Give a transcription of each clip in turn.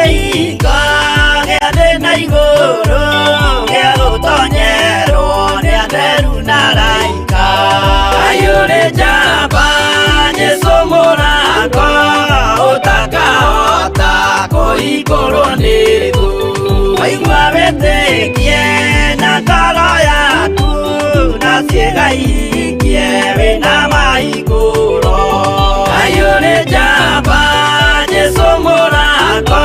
Kĩhingo gĩa thĩ na igũrũ gĩa gũtonyerwo nĩ atheru na araika. Ngai ũrĩ njamba, Jesũ mũrango ũtakahota kũhingũrwo nĩ thũ. Waigua wĩtĩkie na ngoro yaku na ciĩga ihingie wĩna mahingũro. Ngai ũrĩ njamba, Jesũ mũrango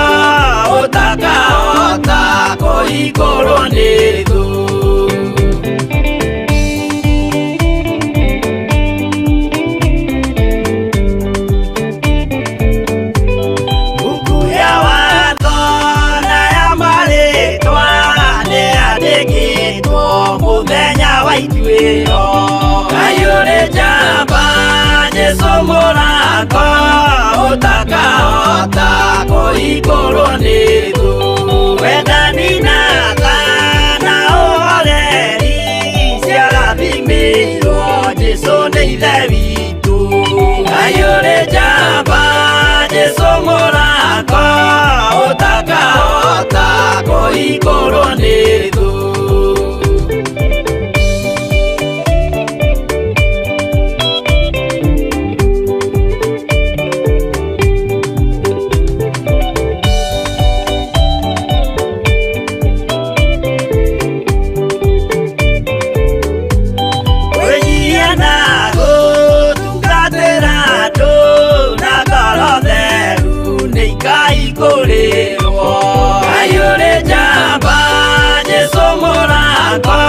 ũtakahota kũhingũrwo nĩ thũ. Buku ya watho na ya marĩtwa nĩyandĩkĩtwo mũthenya wa ituĩro. Ngai ũrĩ njamba, Jesũ mũrango ũtakahota kũhingũrwo nĩ thũ. Wendani na tha na ũhoreri ciarathimĩirwo Jesũ nĩ Ithe witũ. Ngai ũrĩ njamba, Jesũ mũrango ũtakahota kũhingũrwo nĩ thũ. Kwĩnyihia na gũtungatĩra andũ na ngoro theru nĩ ikahingũrĩrwo. Ngai ũrĩ njamba, Jesũ mũrango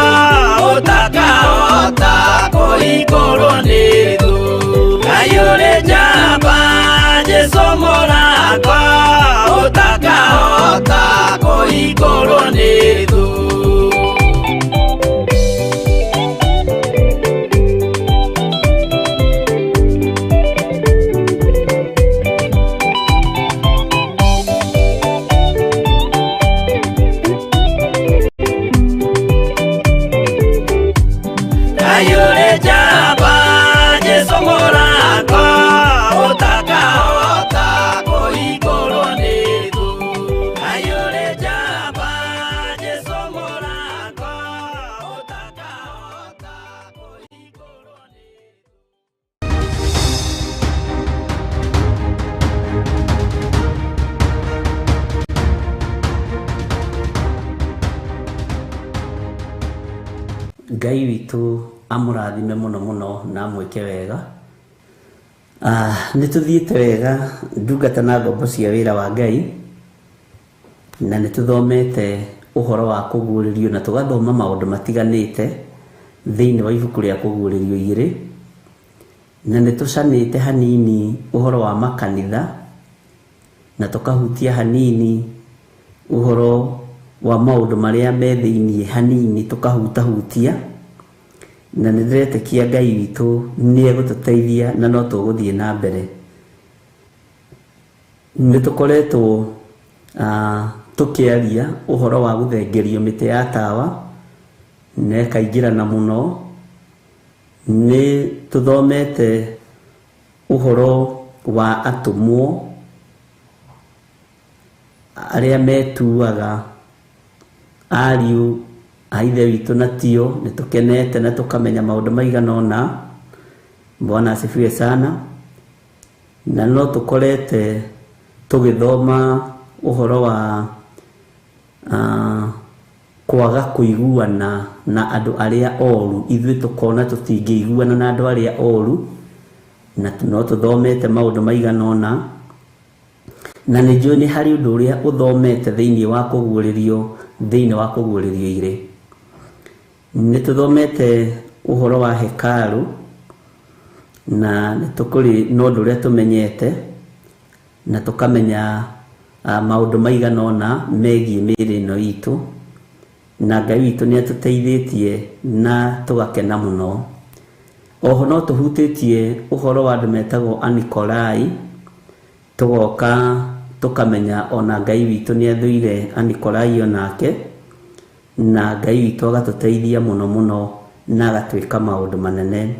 ũtakahota kũhingũrwo nĩ thũ. Ngai ũrĩ njamba, Jesũ mũrango ũtakahota kũhingũrwo nĩ thũ. Ngai ũrĩ njamba, Jesũ mũrango ũtakahota kũhingũrwo nĩ thũ. Ngai ũrĩ njamba, Jesũ mũrango ũtakahota kũhingũrwo nĩ thũ. Ngai witũ amũrathime mũno mũno na amwĩke wega. Nĩ tũthiĩte wega ndungata na ngombo cia wĩra wa Ngai, na nĩ tũthomete ũhoro wa kũguũrĩrio na tũgathoma maũndũ matiganĩte thĩinĩ wa ibuku rĩa kũguũrĩrio igĩrĩ, na nĩ tũcanĩte hanini ũhoro wa makanitha, na tũkahutia hanini ũhoro wa maũndũ marĩa me thĩinĩ hanini tũkahutahutia, na nĩ ndĩretĩkia Ngai witũ nĩ egũtũteithia na no tũgũthiĩ na mbere. Nĩ tũkoretwo tũkĩaria ũhoro wa gũthengerio mĩtĩ ya tawa na ĩkaingĩrana mũno. Nĩ tũthomete ũhoro wa atũmwo arĩa metuaga ariũ a Ithe witũ na tio. Nĩ tũkenete na tũkamenya maũndũ maigana ũna. Bwana asifiwe sana. Na no tũkorete tũgĩthoma ũhoro wa kwaga kũiguana na andũ arĩa oru. Ithuĩ tũkona tũtingĩiguana na andũ arĩa oru, na no tũthomete maũndũ maigana ũna. Na nĩ njũĩ nĩ harĩ ũndũ ũrĩa ũthomete thĩinĩ wa kũguũrĩrio, thĩinĩ wa kũguũrĩrio igĩrĩ. Nĩ tũthomete ũhoro wa hekarũ, na nĩ tũkũrĩ na ũndũ ũrĩa tũmenyete, na tũkamenya maũndũ maigana ũna megiĩ mĩĩrĩ ĩno itũ, na Ngai witũ nĩ atũteithĩtie na tũgakena mũno. Oho no tũhutĩtie ũhoro wa andũ metagwo Anikolai, tũgoka tũkamenya ona Ngai witũ nĩ athũire Anikolai onake, na Ngai witũ agatũteithia mũno mũno na agatwĩka maũndũ manene.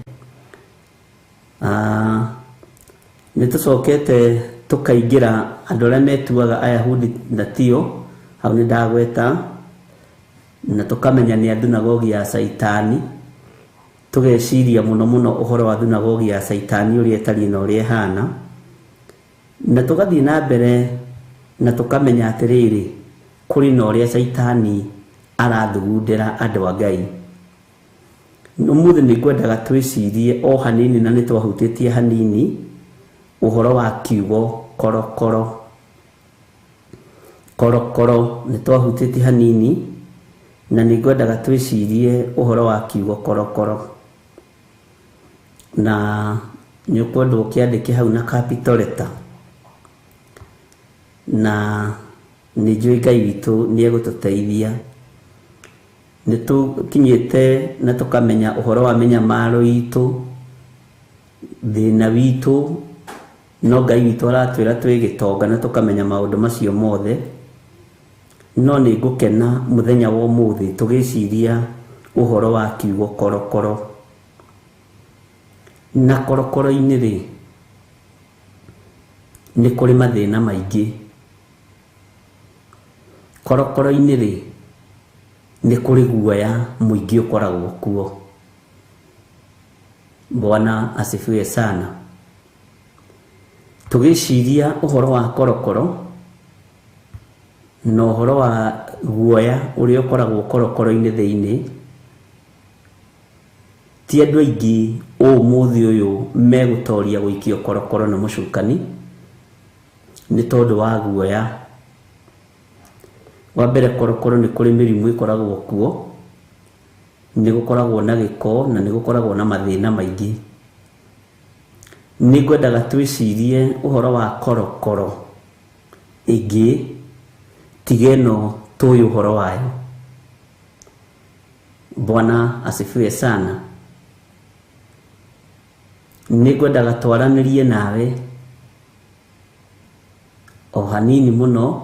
Nĩ tũcokete Tũkaingĩra andũ arĩa metuaga Ayahudi na tio, hau nĩ ndagweta, na tũkamenya nĩ a thunagogi ya Caitani. Tũgeciria mũno mũno ũhoro wa thunagogi ya Caitani ũrĩa ĩtariĩ na ũrĩa ĩhana, na tũgathiĩ na mbere na tũkamenya atĩrĩrĩ, kũrĩ na ũrĩa Caitani arathugundĩra andũ a Ngai. Ũmũthĩ nĩ ngwendaga twĩcirie o hanini, na nĩ twahutĩtie hanini ũhoro wa kiugo korokoro. Korokoro nĩ twahutĩtie hanini, na nĩ ngwendaga twĩcirie ũhoro wa kiugo korokoro. Na nĩ ũkwenda ũkĩandĩke hau na capital letter, na nĩ njũĩ Ngai witũ nĩ egũtũteithia. Nĩ tũkinyĩte na tũkamenya ũhoro wa mĩnyamaro itũ, thĩna witũ, no Ngai witũ aratwĩra twĩ gĩtonga na tũkamenya maũndũ macio mothe. No nĩ ngũkena mũthenya wa ũmũthĩ tũgĩciria ũhoro wa kiugo korokoro. Na korokoro-inĩ rĩ, nĩ kũrĩ mathĩna maingĩ. Korokoro-inĩ rĩ, nĩ kũrĩ guoya mũingĩ ũkoragwo kuo. Bwana asifiwe sana. Tũgĩciria ũhoro wa korokoro na ũhoro wa guoya ũrĩa ũkoragwo korokoro-inĩ thĩinĩ, ti andũ aingĩ ũmũthĩ ũyũ megũtoria gũikio korokoro nĩ mũcukani nĩ tondũ wa guoya. Wa mbere, korokoro nĩ kũrĩ mĩrimũ ĩkoragwo kuo, nĩ gũkoragwo na gĩko na nĩ gũkoragwo na mathĩna maingĩ. Nĩ ngwendaga twĩcirie ũhoro wa korokoro ĩngĩ tiga ĩno tũĩ ũhoro wayo. Bwana asifiwe sana. Nĩ ngwendaga twaranĩrie nawe o hanini mũno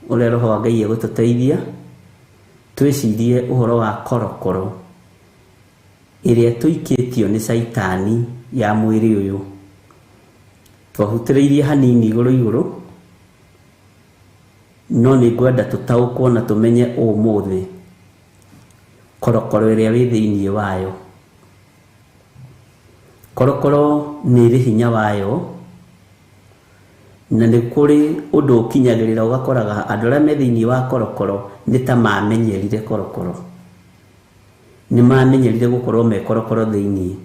ũrĩa Roho wa Ngai egũtũteithia, twĩcirie ũhoro wa korokoro ĩrĩa tũikĩtio nĩ Caitani ya mwĩrĩ ũyũ. Twahutĩrĩirie hanini igũrũ igũrũ, no nĩ ngwenda tũtaũkwo na tũmenye ũmũthĩ korokoro ĩrĩa wĩ thĩinĩ wayo. Korokoro nĩ ĩrĩ hinya wayo, na nĩ kũrĩ ũndũ ũkinyagĩrĩra ũgakoraga andũ arĩa me thĩinĩ wa korokoro nĩ ta mamenyerire korokoro, nĩ mamenyerire gũkorwo me korokoro thĩinĩ.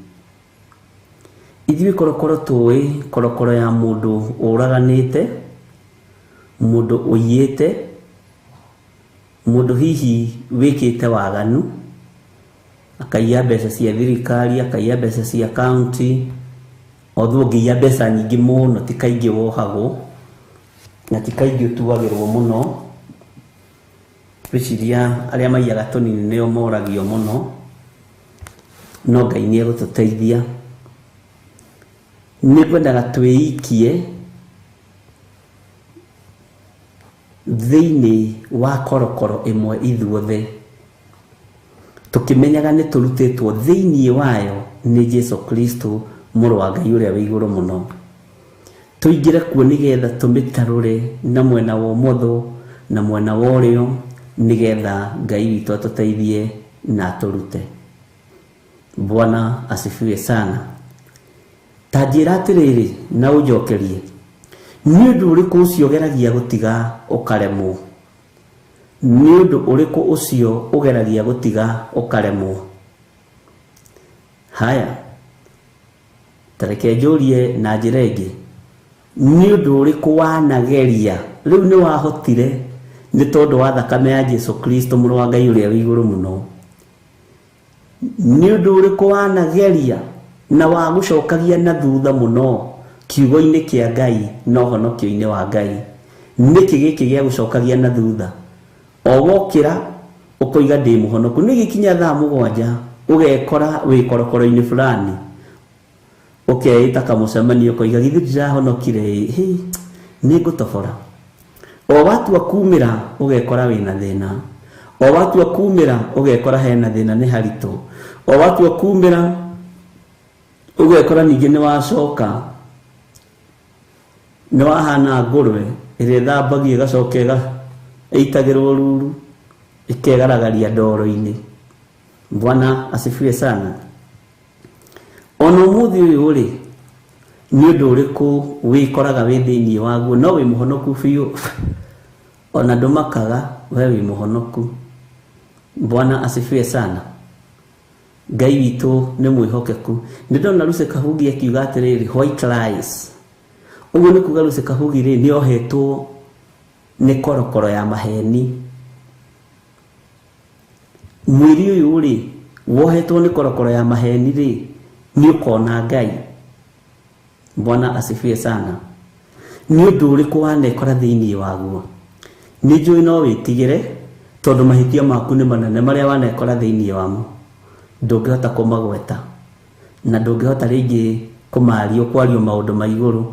Ithuĩ korokoro tũĩ korokoro ya mũndũ ũraganĩte, mũndũ ũiyĩte, mũndũ hihi wĩkĩte waganu, akaiya mbeca cia thirikari, akaiya mbeca cia kaunti. Although ũngĩiya mbeca nyingĩ mũno ti kaingĩ wohagwo na ti kaingĩ ũtuagĩrwo mũno. Ngwĩciria arĩa maiyaga tũnini nĩo moragio mũno, no Ngai nĩ egũtũteithia. Nĩ ngwendaga twĩikie thĩinĩ wa korokoro ĩmwe ithuothe, tũkĩmenyaga nĩ tũrutĩtwo thĩinĩ wayo nĩ Jesu Kristo mũrũ wa Ngai ũrĩa wĩ igũrũ mũno. Tũingĩre kuo nĩgetha tũmĩtarũre na mwena wa ũmotho na mwena wa ũrĩo, nĩgetha Ngai witũ atũteithie na atũrute. Bwana asifiwe sana. Ta njĩra atĩrĩrĩ na ũnjokerie, nĩ ũndũ ũrĩkũ ũcio ũgeragia gũtiga ũkaremwo? Nĩ ũndũ ũrĩkũ ũcio ũgeragia gũtiga ũkaremwo? Haya, ta reke njũrie na njĩra ĩngĩ, nĩ ũndũ ũrĩkũ wanageria rĩu nĩ wahotire nĩ tondũ wa thakame ya Jesu Kristo mũrũ wa Ngai ũrĩa wĩ igũrũ mũno? Nĩ ũndũ ũrĩkũ wanageria na wagũcokagia na thutha mũno kiugo-inĩ kĩa Ngai na ũhonokio-inĩ wa Ngai? Nĩkĩ gĩkĩ gĩa gũcokagia na thutha? O wokĩra ũkoiga ndĩ mũhonoku, nĩ gĩkinya thaa 7 ũgekora wĩ korokoro-inĩ fulani, ũkeĩta kamũcemanio ũkoiga githĩ ndirahonokire ĩ, nĩ ngũtobora. O watua kumĩra ũgekora wĩna thĩna, o watua kumĩra ũgekora hena thĩna, nĩ haritũ. O watua kumĩra ũgekora ningĩ nĩ wacoka. Nĩ wahana ngũrwe ĩrĩa ĩthambagio ĩgacoka ĩitagĩrwo ruru ĩkegaragaria ndoro-inĩ. Bwana asifiwe sana. Ona ũmũthĩ ũyũ rĩ, nĩ ũndũ ũrĩkũ wĩkoraga wĩ thĩinĩ waguo? No wĩ mũhonoku biũ, ona ndũmakaga, we wĩ mũhonoku. Bwana asifiwe sana. Ngai witũ nĩ mwĩhokeku. Nĩ ndona Lucy Kahugi akiuga atĩrĩrĩ, white lies. Ũguo nĩ kuga Lucy Kahugi rĩ, nĩ ohetwo nĩ korokoro ya maheni. Mwĩrĩ ũyũ rĩ, wohetwo nĩ korokoro ya maheni rĩ, nĩ ũkona Ngai. Bwana asifiwe sana. Nĩ ũndũ ũrĩkũ wanekora thĩinĩ waguo? Nĩ njũĩ no wĩtigĩre, tondũ mahĩtia maku nĩ manene marĩa wanekora thĩinĩ wamo. Ndũngĩhota kũmagweta, na ndũngĩhota rĩngĩ kũmaria kwario maũndũ ma igũrũ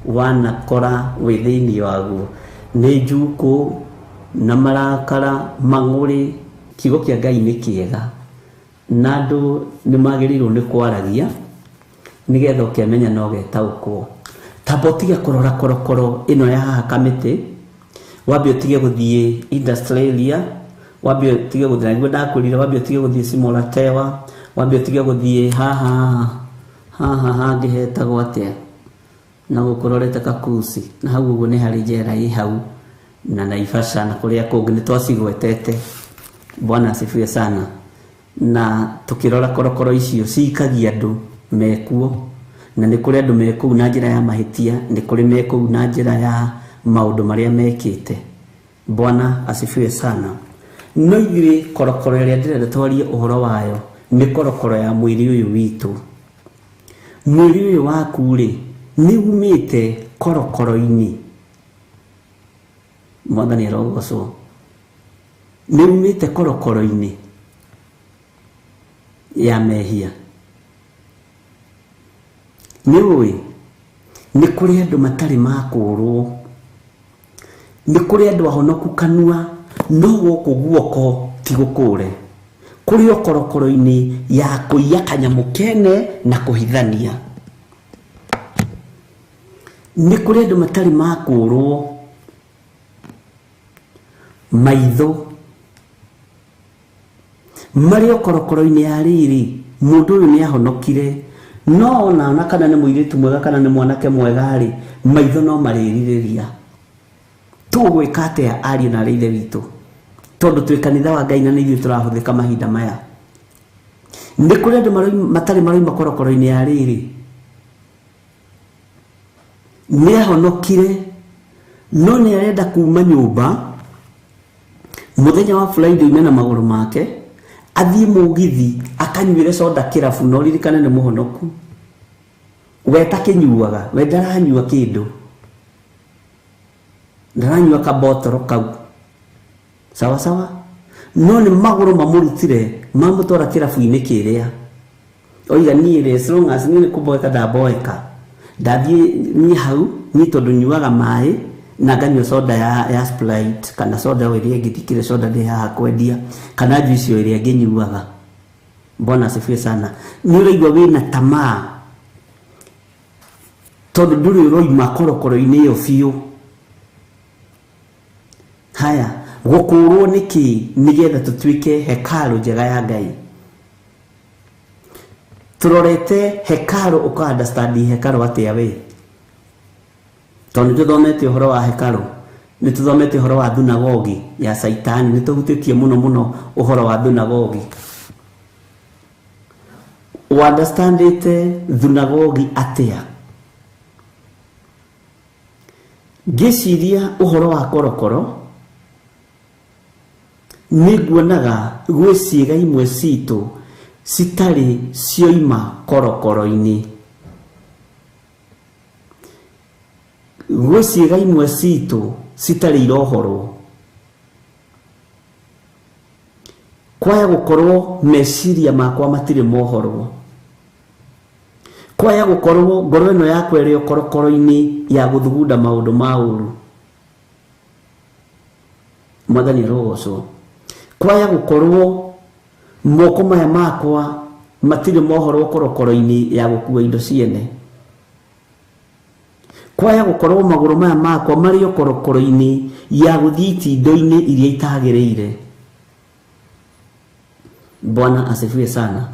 wanakora wĩ thĩinĩ waguo. Nĩ njukũ na marakara mang'ũrĩ. Kiugo kĩa Ngai nĩ kĩega, na andũ nĩ magĩrĩirwo nĩ kwaragia nĩgetha ũkĩmenya na ũgetaũkwo. Tamba ũtige kũrora korokoro ĩno ya haha kamĩtĩ, wambe ũtige gũthiĩ Industrialia, wambe ũtige gũthiĩ, nĩguo ndakwĩrire, wambe ũtige gũthiĩ Simoratewa, wambe ũtige gũthiĩ haha haha hangĩ hetagwo atĩa, na gũkũrorete Kakusi, na hau ũguo nĩ harĩ njera ĩ hau, na Naivasha na kũrĩa kũngĩ nĩ twacigwetete. Bwana asifiwe sana. Na tukirora korokoro icio cikagia andũ mekuo, na nĩ kũrĩ andũ mekũu na njĩra ya mahĩtia, nĩ kũrĩ mekũu na njĩra ya maũndũ marĩa mekĩte. Bwana asifiwe sana. No ithuĩ korokoro ĩrĩa ndĩrenda twarie ũhoro wayo nĩ korokoro ya mwĩrĩ ũyũ witũ. Mwĩrĩ ũyũ waku rĩ, nĩ umĩte korokoro-inĩ. Mwathani arogocwo. Nĩ umĩte korokoro-inĩ ya mehia. Nĩ ũĩ nĩ kũrĩ andũ matarĩ makũrwo, nĩ kũrĩ andũ ahonoku kanua, no gũkũ guoko ti gũkũre. Kũrĩ o korokoro-inĩ ya kũiya kanyamũ kene na kũhithania. Nĩ kũrĩ andũ matarĩ makũrwo maitho, marĩ o korokoro-inĩ ya rĩrĩ, mũndũ ũyũ nĩ ahonokire, no ona kana nĩ mũirĩtu mwega kana nĩ mwanake mwega rĩ, maitho no marĩrirĩria. Tũgwĩka atĩa ariũ na arĩ ithe witũ? Tondũ twĩ kanitha wa Ngai na nĩ ithuĩ tũrahũthĩka mahinda maya. Nĩ kũrĩ andũ matarĩ maroima korokoro-inĩ ya rĩrĩ, nĩ ahonokire, no nĩ arenda kuma nyũmba mũthenya wa Friday ume na magũrũ make, athiĩ mũgithi akanyuĩre soda kĩrabu, na ũririkane nĩ mũhonoku. We takĩnyuaga, we ndaranyua kĩndũ, ndaranyua kabotoro kau, sawa sawa, no nĩ magũrũ mamũrutire mamũtwara kĩrabu-inĩ kĩrĩa. Oiga niĩ rĩ, as long as niĩ nĩ kũboeka ndaboeka, ndathiĩ niĩ hau, niĩ tondũ nyuaga maĩ na nganyua soda ya Sprite kana soda o ĩrĩa ĩngĩ, ndikĩrĩ soda ndĩ haha kwendia, kana juice o ĩrĩa ngĩnyuaga. Bwana asifiwe sana. Nĩ ũraigua wĩna tamaa tondũ ndũrĩ ũroima korokoro-inĩ ĩyo biũ. Haya, gũkũrwo nĩkĩ nĩgetha tũtuĩke hekarũ njega ya Ngai? Tũrorete hekarũ, ũka understand hekarũ atĩa we? Tondũ nĩ tũthomete ũhoro wa hekarũ, nĩ tũthomete ũhoro wa thunagogi ya Saitani, nĩ tũhutĩtie mũno mũno ũhoro wa thunagogi. Ũunderstandĩte thunagogi atĩa? Ngĩciria ũhoro wa korokoro, nĩ nguonaga gwĩ ciĩga imwe citũ citarĩ cioima korokoro-inĩ. Gwĩ ciĩga imwe citũ citarĩ irohorwo. Kwaya gũkorwo meciria makwa matirĩ mohorwo. Kwaya gũkorwo ngoro ĩno yakwa ĩrĩ o korokoro-inĩ ya gũthugunda maũndũ ma ũru. Mwathani arogocwo. Kwaya gũkorwo moko maya makwa matirĩ mohorwo korokoro-inĩ ya gũkua indo ciene. Kwaya gũkorwo magũrũ maya makwa marĩ o korokoro-inĩ ya gũthiĩ itindo-inĩ iria itagĩrĩire. Bwana asifiwe sana.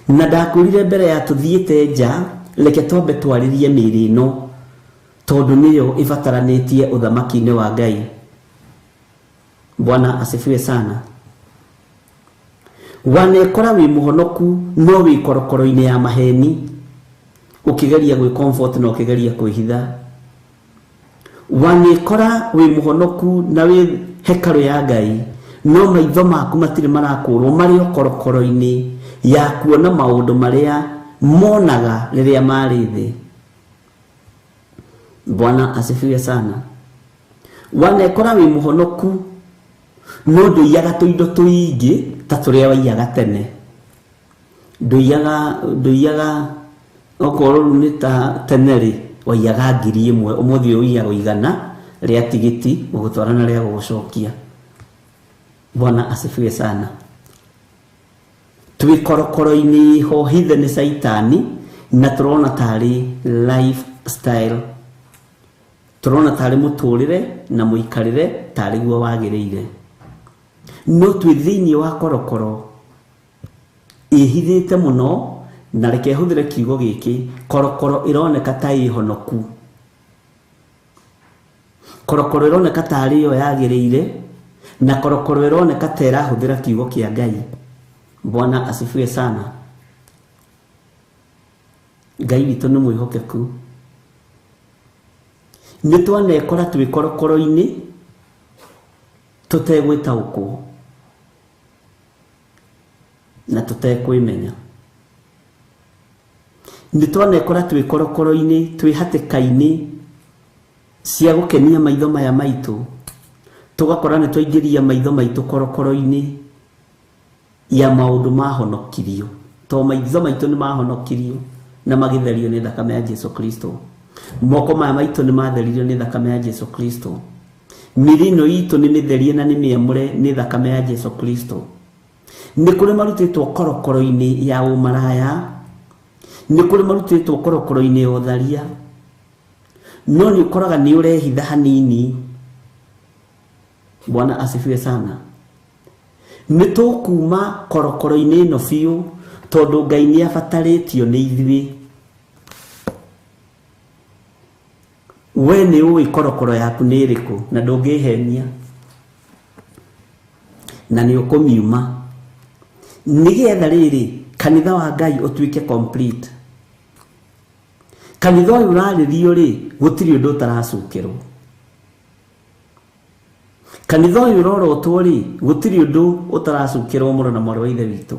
Na ndakwĩrire mbere ya tũthiĩte nja, reke twambe twarĩrie mĩĩrĩ ĩno tondũ nĩyo ĩbataranĩtie ũthamaki-inĩ wa Ngai. Bwana asifiwe sana. Wanekora wĩ mũhonoku no wĩ korokoro-inĩ ya maheni, ũkĩgeria gwĩ comfort na ũkĩgeria kwĩhitha. Wanekora wĩ mũhonoku na wĩ hekarũ ya Ngai, no maitho maku matirĩ marakũrwo, marĩ o korokoro-inĩ ya kuona maũndũ marĩa monaga rĩrĩa marĩ thĩ. Bwana asifiwe sana. Wanekora wĩ mũhonoku no ndũiyaga tũindo tũingĩ ta tũrĩa waiyaga tene. Ndũiyaga okorwo rĩu nĩ ta tene rĩ, waiyaga 1,000, ũmũthĩ ũiyaga 100 rĩa tigiti gũgũtwara na rĩa gũgũcokia. Bwana asifiwe sana. Twĩ korokoro-inĩ ho hithe nĩ caitani, na tũrona tarĩ lifestyle, tũrona tarĩ mũtũrĩre na mũikarĩre tarĩ guo wagĩrĩire. No twĩ thĩinĩ wa korokoro ĩhithĩte mũno, na reke hũthĩre kiugo gĩkĩ, korokoro ĩroneka ta ĩhonoku, korokoro ĩroneka tarĩ yo yagĩrĩire, na korokoro ĩroneka ta ĩrahũthĩra kiugo kĩa Ngai. Bwana asifiwe sana. Ngai witũ nĩ mwĩhokeku. Nĩ twanekora twĩ korokoro-inĩ tũtegwĩtaũkwo na tũtekwĩmenya. Nĩ twanekora twĩ korokoro-inĩ, twĩ hatĩka-inĩ cia gũkenia maitho maya maitũ, tũgakora nĩ twaingĩria maitho maitũ korokoro-inĩ ya maũndũ mahonokirio, to maitho maitũ nĩ mahonokirio na magĩtherio nĩ thakame ya Jesu Kristo. Moko maya maitũ nĩ matheririo nĩ thakame ya Jesu Kristo. Mĩĩrĩ ĩno itũ nĩ mĩtherie na nĩ mĩamũre nĩ thakame ya Jesu Kristo. Nĩ kũrĩ marutĩtwo korokoro-inĩ ya ũmaraya, nĩ kũrĩ marutĩtwo korokoro-inĩ ya ũtharia, no nĩ ũkoraga nĩ ũrehitha hanini. Bwana asifiwe sana. Nĩ tũkuma korokoro-inĩ ĩno biũ, tondũ Ngai nĩ abatarĩtio nĩ ithuĩ. We nĩ ũĩ korokoro yaku nĩ ĩrĩkũ na ndũngĩhenia, na nĩ ũkũmiuma, nĩgetha rĩrĩ kanitha wa Ngai ũtuĩke complete. Kanitha ũyũ ũrarĩrio rĩ, gũtirĩ ũndũ ũtaracukĩrwo. Kanitha ũyũ ũrorotwo rĩ, gũtirĩ ũndũ ũtaracukĩrwo mũno na mwarĩ wa Ithe witũ.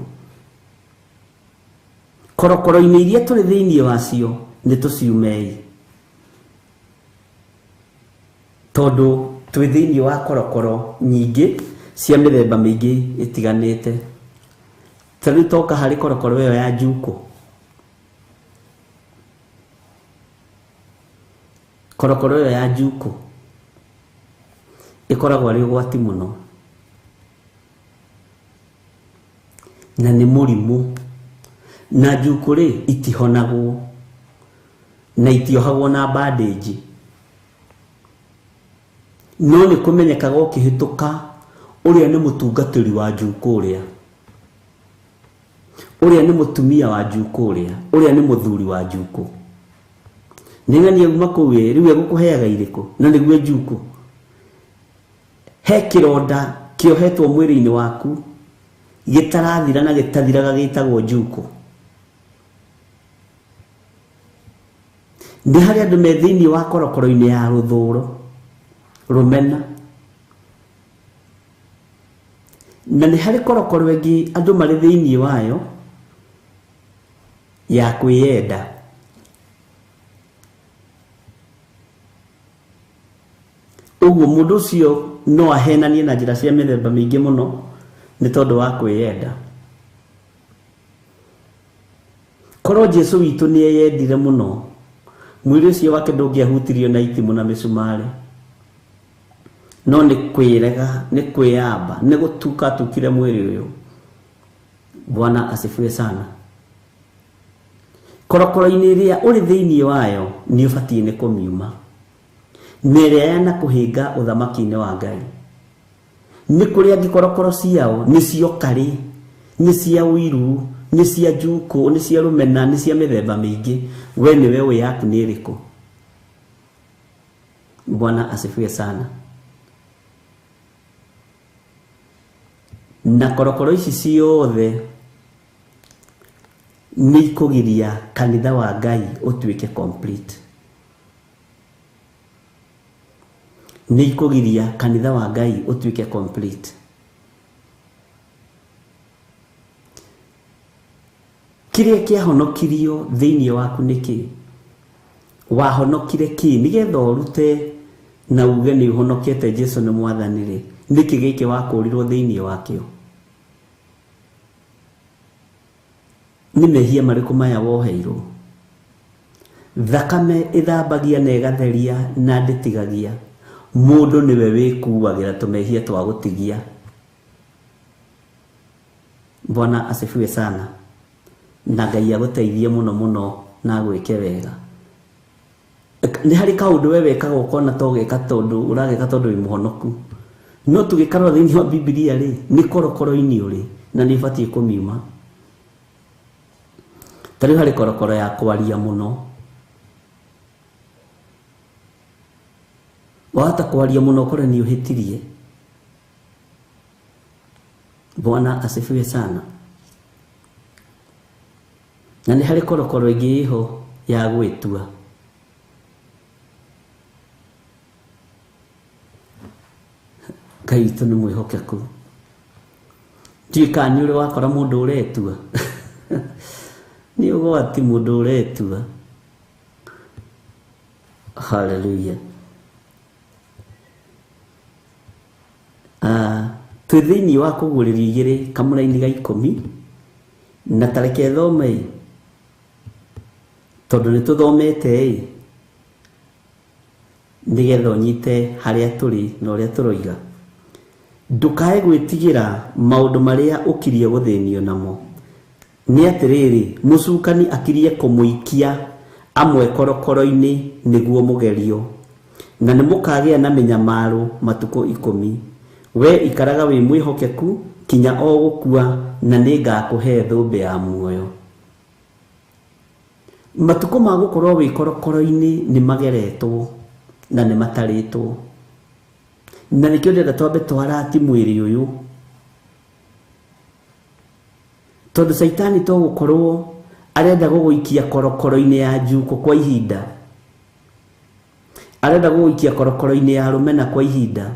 Korokoro-inĩ iria tũrĩ thĩinĩ wacio nĩ tũciumei, tondũ twĩ thĩinĩ wa korokoro nyingĩ cia mĩthemba mĩingĩ ĩtiganĩte. Ta rĩu toka harĩ korokoro ĩyo ya njukũ. Korokoro ĩyo ya njukũ ĩkoragwo arĩ ũgwati mũno, na nĩ mũrimũ. Na njukũ rĩ, itihonagwo na itiohagwo na bandage, no nĩ kũmenyekaga ũkĩhĩtũka ũrĩa nĩ mũtungatĩri wa njukũ, ũrĩa nĩ mũtumia wa njukũ, ũrĩa nĩ mũthuri wa njukũ. Nĩ ng'ania uma kũu ĩ, rĩu egũkũheaga irĩkũ? Na nĩguo njukũ. He kĩronda kĩohetwo mwĩrĩ-inĩ waku gĩtarathira na gĩtathiraga, gĩtagwo njukũ. Nĩ harĩ andũ me thĩinĩ wa korokoro-inĩ ya rũthũro, rũmena, na nĩ harĩ korokoro ĩngĩ andũ marĩ thĩinĩ wayo ya kwĩyenda. Ũguo mũndũ ũcio no ahenanie na njĩra cia mĩthemba mĩingĩ mũno nĩ tondũ wa kwĩyenda. Korwo Jesu witũ nĩ eyendire mũno, mwĩrĩ ũcio wake ndũngĩahutirio na itimũ na mĩcumarĩ, no nĩ kwĩrega, nĩ kwĩyamba, nĩ gũtuka atukire mwĩrĩ ũyũ. Bwana asifiwe sana. Korokoro-inĩ ĩrĩa ũrĩ thĩinĩ wayo nĩ ũbatiĩ nĩ kũmiuma, na ĩrĩa yanakũhĩnga ũthamaki-inĩ wa Ngai. Nĩ kũrĩ angĩ korokoro ciao nĩ cia ũkarĩ, nĩ cia ũiru, nĩ cia njukũ, nĩ cia rũmena, nĩ cia mĩthemba mĩingĩ. We nĩwe ũĩ yaku nĩ ĩrĩkũ. Bwana asifiwe sana. Na korokoro ici ciothe nĩ ikũgiria kanitha wa Ngai ũtuĩke complete. Nĩ ikũgiria kanitha wa Ngai ũtuĩke complete. Kĩrĩa kĩahonokirio thĩinĩ waku nĩ kĩ? Wahonokire kĩ? Nĩgetha ũrute na uge nĩ ũhonokete Jesu nĩ mwathani rĩ, nĩkĩ gĩkĩ wakũrirwo thĩinĩ wakĩo? Nĩ mehia marĩkũ maya woheirwo? Thakame ĩthambagia na ĩgatheria na ndĩtigagia. Mũndũ nĩwe wĩkuagĩra tũmehia twa gũtigia. Bwana asifiwe sana. Na Ngai agũteithie mũno mũno na agwĩke wega. Nĩ harĩ kaũndũ we wekaga ũkona to geka tondũ ũrageka tondũ wĩ mũhonoku. No tũgĩkarora thĩinĩ wa Bibilia rĩ, nĩ korokoro-inĩ ũrĩ na nĩ ũbatiĩ kũmiuma. Ta rĩu harĩ korokoro ya kwaria mũno. Wahota kwaria mũno ũkore nĩ ũhĩtirie. Bwana asifiwe sana. Na nĩ harĩ korokoro ĩngĩ ĩho ya gwĩtua. Ngai witũ nĩ mwĩhokeku. Ndiũĩ kana nĩ ũrĩ wakora mũndũ ũretua. Nĩ ũgwati mũndũ ũretua. Hallelujah. Twĩ thĩinĩ wa kũguũrĩrio igĩrĩ kamũraini ga ikũmi na tareke thome ĩ, tondũ nĩ tũthomete ĩ, nĩgetha ũnyite harĩa tũrĩ na ũrĩa tũroiga. Ndũkae gwĩtigĩra maũndũ marĩa ũkirie gũthĩnio namo. Nĩ atĩrĩrĩ, mũcukani akirie kũmũikia amwe korokoro-inĩ nĩguo mũgerio, na nĩ mũkagĩa na mĩnyamaro matukũ 10. We ikaraga wĩ mwĩhokeku kinya o gũkua, na nĩngakũhe thũmbĩ ya muoyo. Matukũ ma gũkorwo wĩ korokoro-inĩ nĩ mageretwo na nĩ matarĩtwo. Na nĩkĩo ndĩrenda twambe twarati mwĩrĩ ũyũ, tondũ Caitani to gũkorwo arenda gũgũikia korokoro-inĩ ya njuko kwa ihinda, arenda gũgũikia korokoro-inĩ ya rũmena kwa ihinda,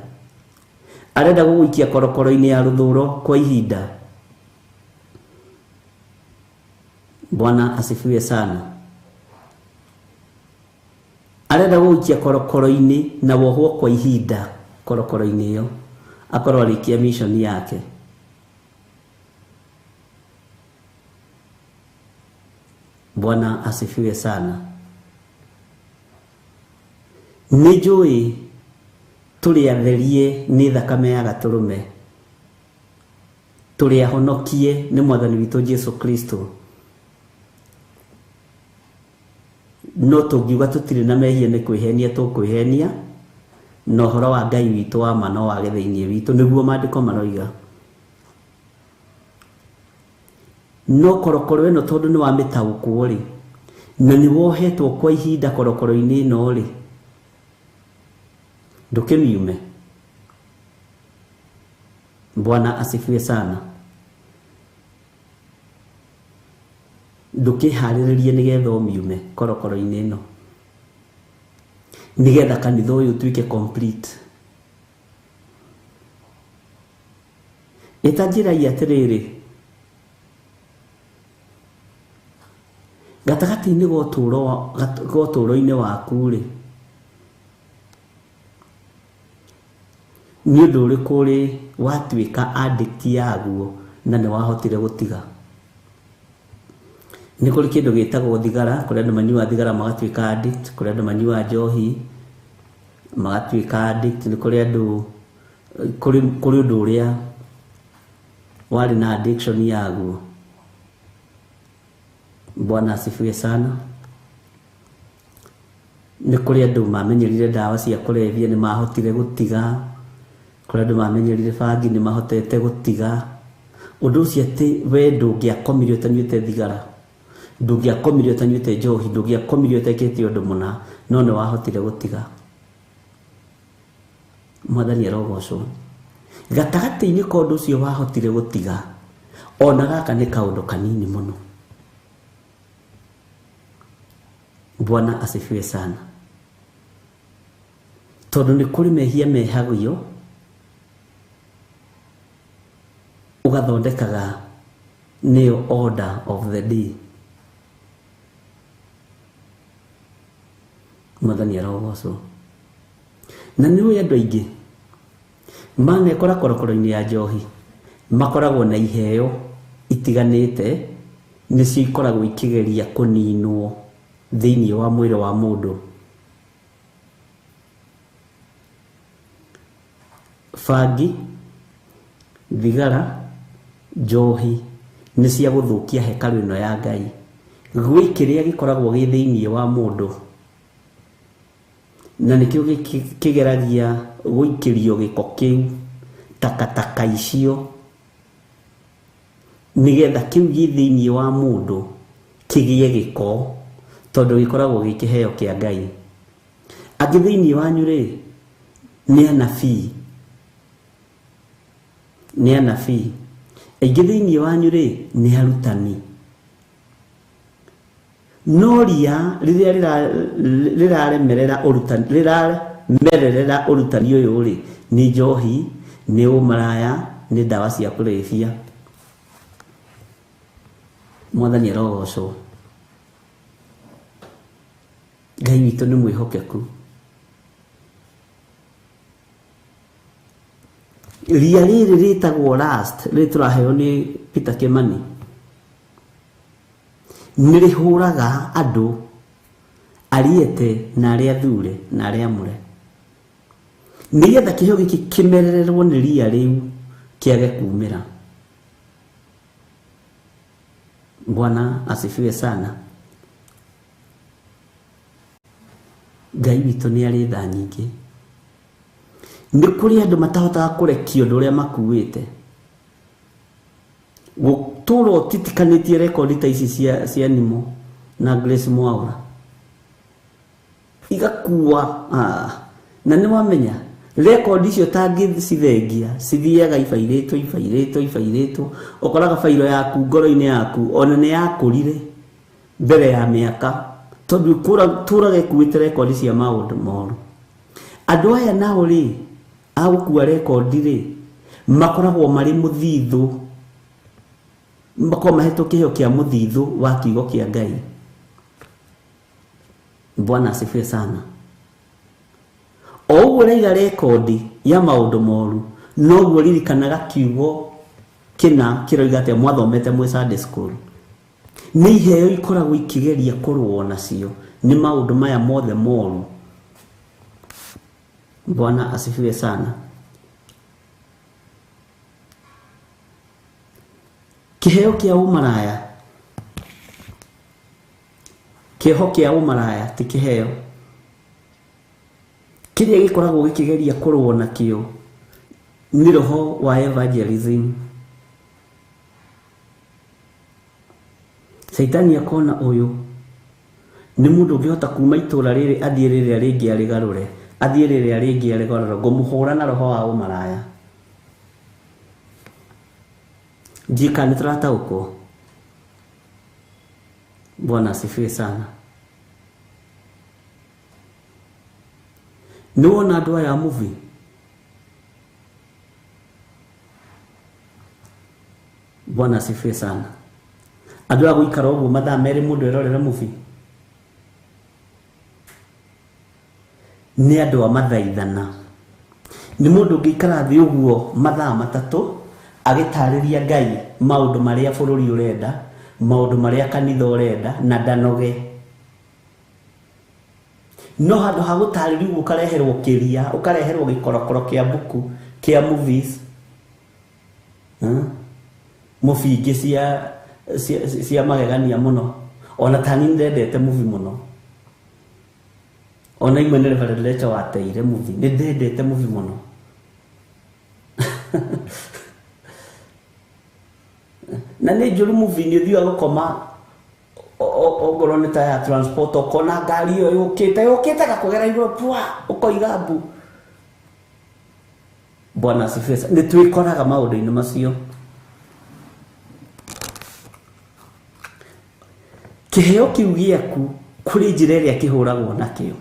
arenda gũgũikia korokoro-inĩ ya rũthũro kwa ihinda. Bwana asifiwe sana. Arenda gũgũikia korokoro-inĩ na wohwo kwa ihinda korokoro-inĩ ĩyo, akorwo arĩkia mission yake. Bwana asifiwe sana. Nĩ njũĩ tũrĩ atherie nĩ thakame ya gatũrũme, tũrĩ ahonokie nĩ mwathani witũ Jesu Kristo. No tũngiuga tũtirĩ na mehia nĩ kwĩhenia tũkwĩhenia, na ũhoro wa Ngai witũ wa ma no wage thĩinĩ witũ, nĩguo maandĩko maroiga. No korokoro ĩno tondũ nĩ wamĩtaũkwo rĩ, na nĩ wohetwo kwa ihinda korokoro-inĩ ĩno rĩ, ndũkĩmiume. Bwana asifiwe sana. Ndũkĩharĩrĩrie nĩgetha ũmiume korokoro-inĩ ĩno, nĩgetha kanitha ũyũ ũtuĩke complete. Ĩta njĩra atĩrĩrĩ, gatagatĩ-inĩ ga ũtũũro-inĩ waku rĩ, nĩ ũndũ ũrĩkũ ũrĩ watuĩka addict yaguo na nĩ wahotire gũtiga? Nĩ kũrĩ kĩndũ gĩtagwo thigara, kũrĩ andũ manyuaga thigara magatuĩka addict, kũrĩ andũ manyuaga njohi magatuĩka addict, nĩ kũrĩ andũ, kũrĩ ũndũ ũrĩa warĩ na addiction yaguo. Bwana asifiwe sana. Nĩ kũrĩ andũ mamenyerire ndawa cia kũrebia nĩ mahotire gũtiga, kũrĩ andũ mamenyerire bangi nĩ mahotete gũtiga. Ũndũ ũcio atĩ we ndũngĩakomire ũtanyuĩte thigara, ndũngĩakomire ũtanyuĩte njohi, ndũngĩakomire ũtekĩte ũndũ mũna, no nĩ wahotire gũtiga. Mwathani arogocwo. Gatagatĩ-inĩ ka ũndũ ũcio wahotire gũtiga, ona gaka nĩ kaũndũ kanini mũno. Bwana asifiwe sana. Tondũ nĩ kũrĩ mehia mehagio ũgathondekaga nĩyo order of the day. Mwathani arogocwo. Na nĩ ũĩ andũ aingĩ manekora korokoro-inĩ ya njohi makoragwo na iheo itiganĩte, nĩcio ikoragwo ikĩgeria kũninwo thĩinĩ wa mwĩrĩ wa mũndũ. Bangi, thigara, njohi nĩ cia gũthũkia hekarũ ĩno ya Ngai. Gwĩ kĩrĩa gĩkoragwo gĩ thĩinĩ wa mũndũ, na nĩkĩo kĩgeragia gũikĩrio gĩko kĩu, takataka icio, nĩgetha kĩu gĩ thĩinĩ wa mũndũ kĩgĩe gĩko, tondũ gĩkoragwo gĩ kĩheo kĩa Ngai. Angĩ thĩinĩ wanyu rĩ, nĩ anabii, nĩ anabii. Aingĩ thĩinĩ wanyu rĩ, nĩ arutani. No ria rĩrĩa rĩraremerera ũrutani, rĩramererera ũrutani ũyũ rĩ, nĩ njohi, nĩ ũmaraya, nĩ ndawa cia kũrebia. Mwathani arogocwo. Ngai witũ nĩ mwĩhokeku. Ria rĩrĩ rĩtagwo last, rĩrĩ tũraheo nĩ Peter Kimani, nĩ rĩhũraga andũ ariete na arĩa athure na arĩa amũre, nĩgetha kĩheo gĩkĩ kĩmerererwo nĩ ria rĩu kĩage kumĩra. Bwana asifiwe sana. Ngai witũ nĩ arĩ tha nyingĩ. Nĩ kũrĩ andũ matahotaga kũrekia ũndũ ũrĩa makuĩte. Gũtũra ũtitikanĩtie rekondi ta ici cia Nimo na Grace Mwaura, igakua. Na nĩ wamenya rekondi icio tangĩcithengia cithiaga ibairĩtwo ibairĩtwo ibairĩtwo, ũkoraga bairo yaku ngoro-inĩ yaku ona nĩ yakũrire mbere ya mĩaka, tondũ tũraga ĩkuĩte rekondi cia maũndũ moru. Andũ aya nao rĩ, a gũkua rekondi rĩ, makoragwo marĩ mũthithũ, makoragwo mahetwo kĩheo kĩa mũthithũ wa kiugo kĩa Ngai. Bwana asifiwe sana. O ũguo ũraiga rekondi ya maũndũ moru, noguo ririkanaga kiugo kĩna kĩroiga atĩa mwathomete mwĩ Sunday school. Nĩ iheo ikoragwo ikĩgeria kũrũo nacio nĩ maũndũ maya mothe moru. Bwana asifiwe sana. Kĩheo kĩa ũmaraya, kĩho kĩa ũmaraya ti kĩheo kĩrĩa gĩkoragwo gĩkĩgeria kũrũo nakĩo nĩ roho wa evangelism. Caitani akona ũyũ nĩ mũndũ ũngĩhota kuma itũra rĩrĩ athiĩ rĩrĩa rĩngĩ arĩgarũre, athiĩ rĩrĩa rĩngĩ arĩgarũre, ngũmũhũra na roho wa ũmaraya. Njika nĩ tũrataũkwo. Bwana asifiwe sana. Nĩ wona andũ aya a movie? Bwana asifiwe sana. Andũ a gũikara ũguo mathaa merĩ mũndũ erorere movie nĩ andũ a mathaithana. Nĩ mũndũ ũngĩikara thĩ ũguo mathaa matatũ agĩtarĩria Ngai maũndũ marĩa bũrũri ũrenda, maũndũ marĩa kanitha ũrenda, na ndanoge. No handũ ha gũtarĩrio ũguo ũkareherwo kĩria, ũkareherwo gĩkorokoro kĩa mbuku, kĩa movies, movie ingĩ cia magegania mũno. Ona tani ndendete movie mũno. Ona imwe nĩ Reverend Lecha wateire movie. Nĩ ndendete movie mũno. Na nĩ njũru movie nĩ ũthiaga gũkoma ongorwo nĩ ta ya transport ũkona ngari ĩyo yũkĩte yũkĩte gakũgera igũrũ pwa ũkoiga mbu. Bwana asifiwe. Nĩ twĩkoraga maũndũ-inĩ macio. Kĩheo kĩu gĩaku kũrĩ njĩra ĩrĩa kĩhũragwo nakĩo.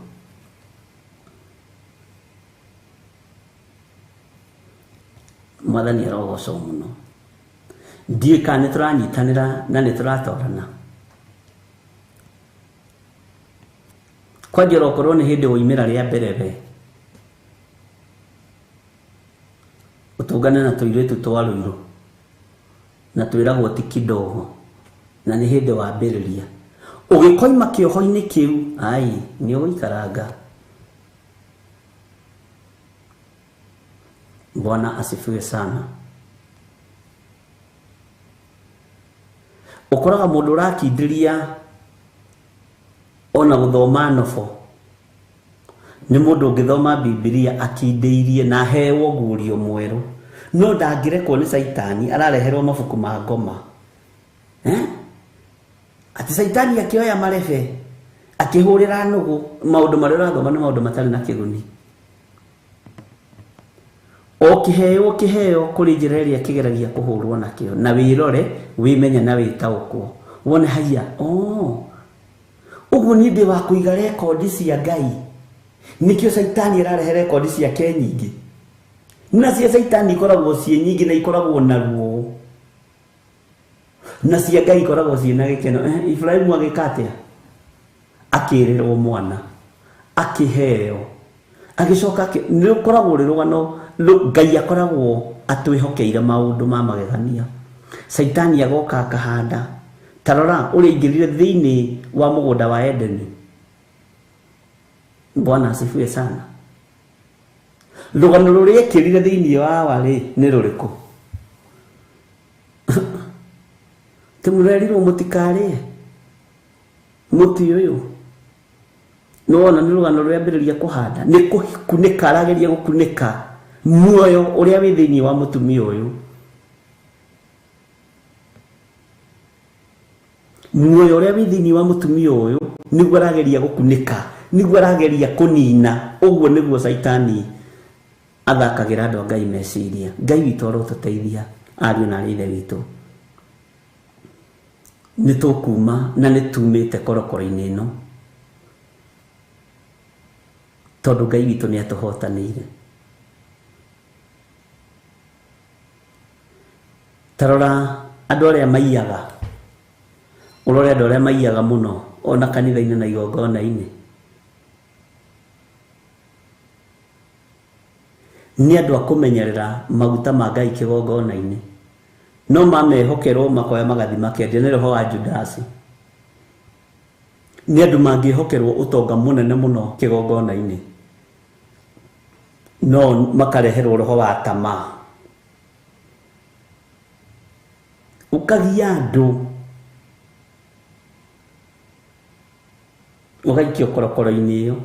Mwathani arogocwo mũno. Ndiũĩ kana nĩ tũranyitanĩra na nĩ tũratorana. Kwanja okorwo nĩ hĩndĩ woimĩra rĩa mbere we ũtũngane na tũirĩtu twa Rũirũ na twĩragwo ti kidogo na nĩ hĩndĩ wambĩrĩria ũgĩkoima kĩoho-inĩ kĩu ai nĩ ũgũikaranga. Bwana asifiwe sana. Ũkoraga mũndũ ũrakindĩria ona gũthoma nobo nĩ mũndũ ũngĩthoma Bibilia akindĩirie na aheo guũrio mwerũ, no ndangĩrekwo nĩ Caitani arareherwo mabuku ma ngoma. Atĩ Caitani akĩoya marebe akĩhũrĩra nũgũ maũndũ marĩa ũrathoma nĩ maũndũ matarĩ na kĩguni. O kĩheo kĩheo kũrĩ njĩra ĩrĩa kĩgeragia kũhũrwo nakĩo, na wĩrore wĩmenye na wĩtaũkwo wone haiya ũguo niĩ ndĩ wa kũiga rekondi cia Ngai. Nĩkĩo Caitani ararehe rekondi ciake nyingĩ, na cia Caitani ikoragwo ciĩ nyingĩ na ikoragwo na ruo, na cia Ngai ikoragwo ciĩ na gĩkeno. Ibrahimu agĩka atĩa? Akĩrĩrwo mwana, akĩheo, agĩcoka nĩ rũkoragwo rwĩ rũgano. Ngai akoragwo atwĩhokeire maũndũ ma magegania. Caitani agoka akahanda. Ta rora ũrĩa aingĩrire thĩinĩ wa mũgũnda wa Edeni. Bwana asifiwe sana. Rũgano rũrĩa ekĩrire thĩinĩ wa warĩ nĩ rũrĩkũ? Tĩmũrerirwo mũtikarĩe mũtĩ ũyũ. Nĩwona nĩ rũgano rũrĩa kũhanda, nĩ kũkunĩka arageria gũkunĩka muoyo ũrĩa wĩ thĩinĩ wa mũtumia ũyũ. Muoyo ũrĩa wĩ thĩinĩ wa mũtumia ũyũ nĩguo arageria gũkunĩka, nĩguo arageria kũnina. Ũguo nĩguo Caitani athakagĩra andũ a Ngai meciria. Ngai witũ arotũteithia ariũ na aarĩ a Ithe witũ. Nĩ tũkuma na nĩ tumĩte korokoro-inĩ ĩno, tondũ Ngai witũ nĩ atũhotanĩire. Ta rora andũ arĩa maiyaga, ũrore andũ arĩa maiyaga mũno ona kanitha-inĩ na igongona-inĩ, nĩ andũ a kũmenyerera maguta ma Ngai kĩgongona-inĩ, no mamehokerwo makoya magathi makendia. Nĩ roho wa Judasi. Nĩ andũ mangĩhokerwo ũtonga mũnene mũno kĩgongona-inĩ, no makareherwo roho wa tamaa. Ũkagia andũ ũgaikio korokoro-inĩ ĩyo,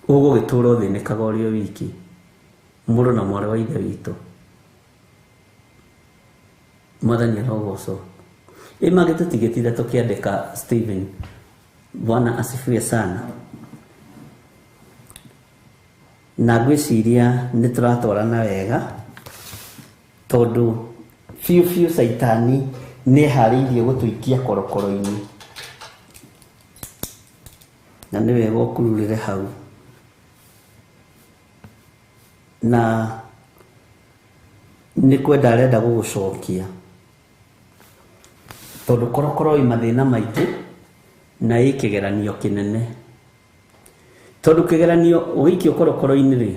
ũgũgĩtũra ũthĩnĩkaga ũrĩ o wiki. Mũrũ na mwarĩ wa Ithe witũ, Mwathani arogocwo. Ĩ mangĩ tũtigĩtinda tũkĩandĩka Stephen. Bwana asifiwe sana. Na ngwĩciria nĩ tũratwarana wega, tondũ biũ biũ Caitani nĩ eharĩirie gũtũikia korokoro-inĩ, na nĩ wega ũkururĩre hau. Na nĩ kwenda arenda gũgũcokia, tondũ korokoro ĩ mathĩna maingĩ na ĩ kĩgeranio kĩnene. Tondũ kĩgeranio ũgĩikio korokoro-inĩ rĩ,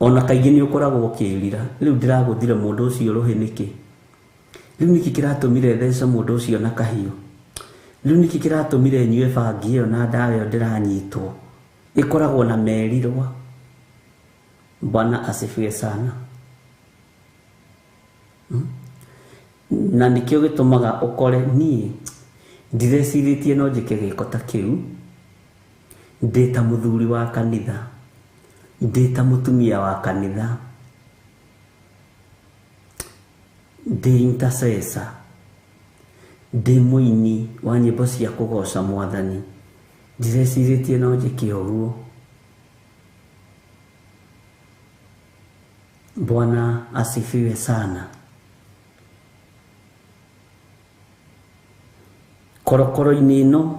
ona kaingĩ nĩ ũkoragwo ũkĩĩrira, rĩu ndĩragũthire mũndũ ũcio rũhĩ nĩkĩ? Rĩu nĩkĩ kĩratũmire thece mũndũ ũcio na kahiũ? Rĩu nĩkĩ kĩratũmire nyue bangi ĩyo na ndawa ĩyo ndĩranyitwo? Ĩkoragwo na merirwa. Bwana asifiwe sana. Na nĩkĩo gĩtũmaga ũkore niĩ ndirecirĩtie no njĩke gĩko ta kĩu, ndĩ ta mũthuri wa kanitha, ndĩ ta mũtumia wa kanitha, ndĩ intercessor, ndĩ mũini wa nyĩmbo cia kũgoca mwathani, ndirecirĩtie no njĩke ũguo. Bwana asifiwe sana. Korokoro-inĩ ĩno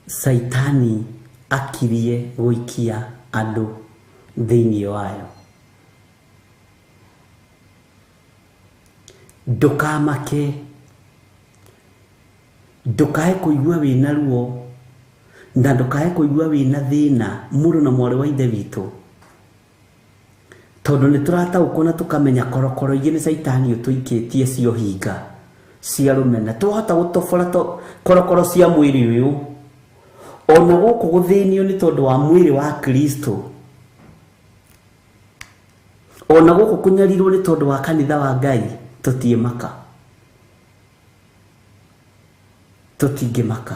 Saitani akirie gũikia andũ thĩinĩ wayo. Ndũkamake, ndũkae kũigua wĩna ruo, na ndũkae kũigua wĩna thĩna mũrũ na mwarĩ wa ithe witũ, tondũ nĩ tũrataũkwo na tũkamenya korokoro ingĩ nĩ Saitani ũtũikĩtie cia ũhinga cia rũmena. Twahota gũtobora korokoro cia mwĩrĩ ũyũ, ona gũkũ gũthĩnio nĩ tondũ wa mwĩrĩ wa Kristo, ona gũkũ kũnyarirwo nĩ tondũ wa kanitha wa Ngai, tũtiĩmaka, tũtingĩmaka,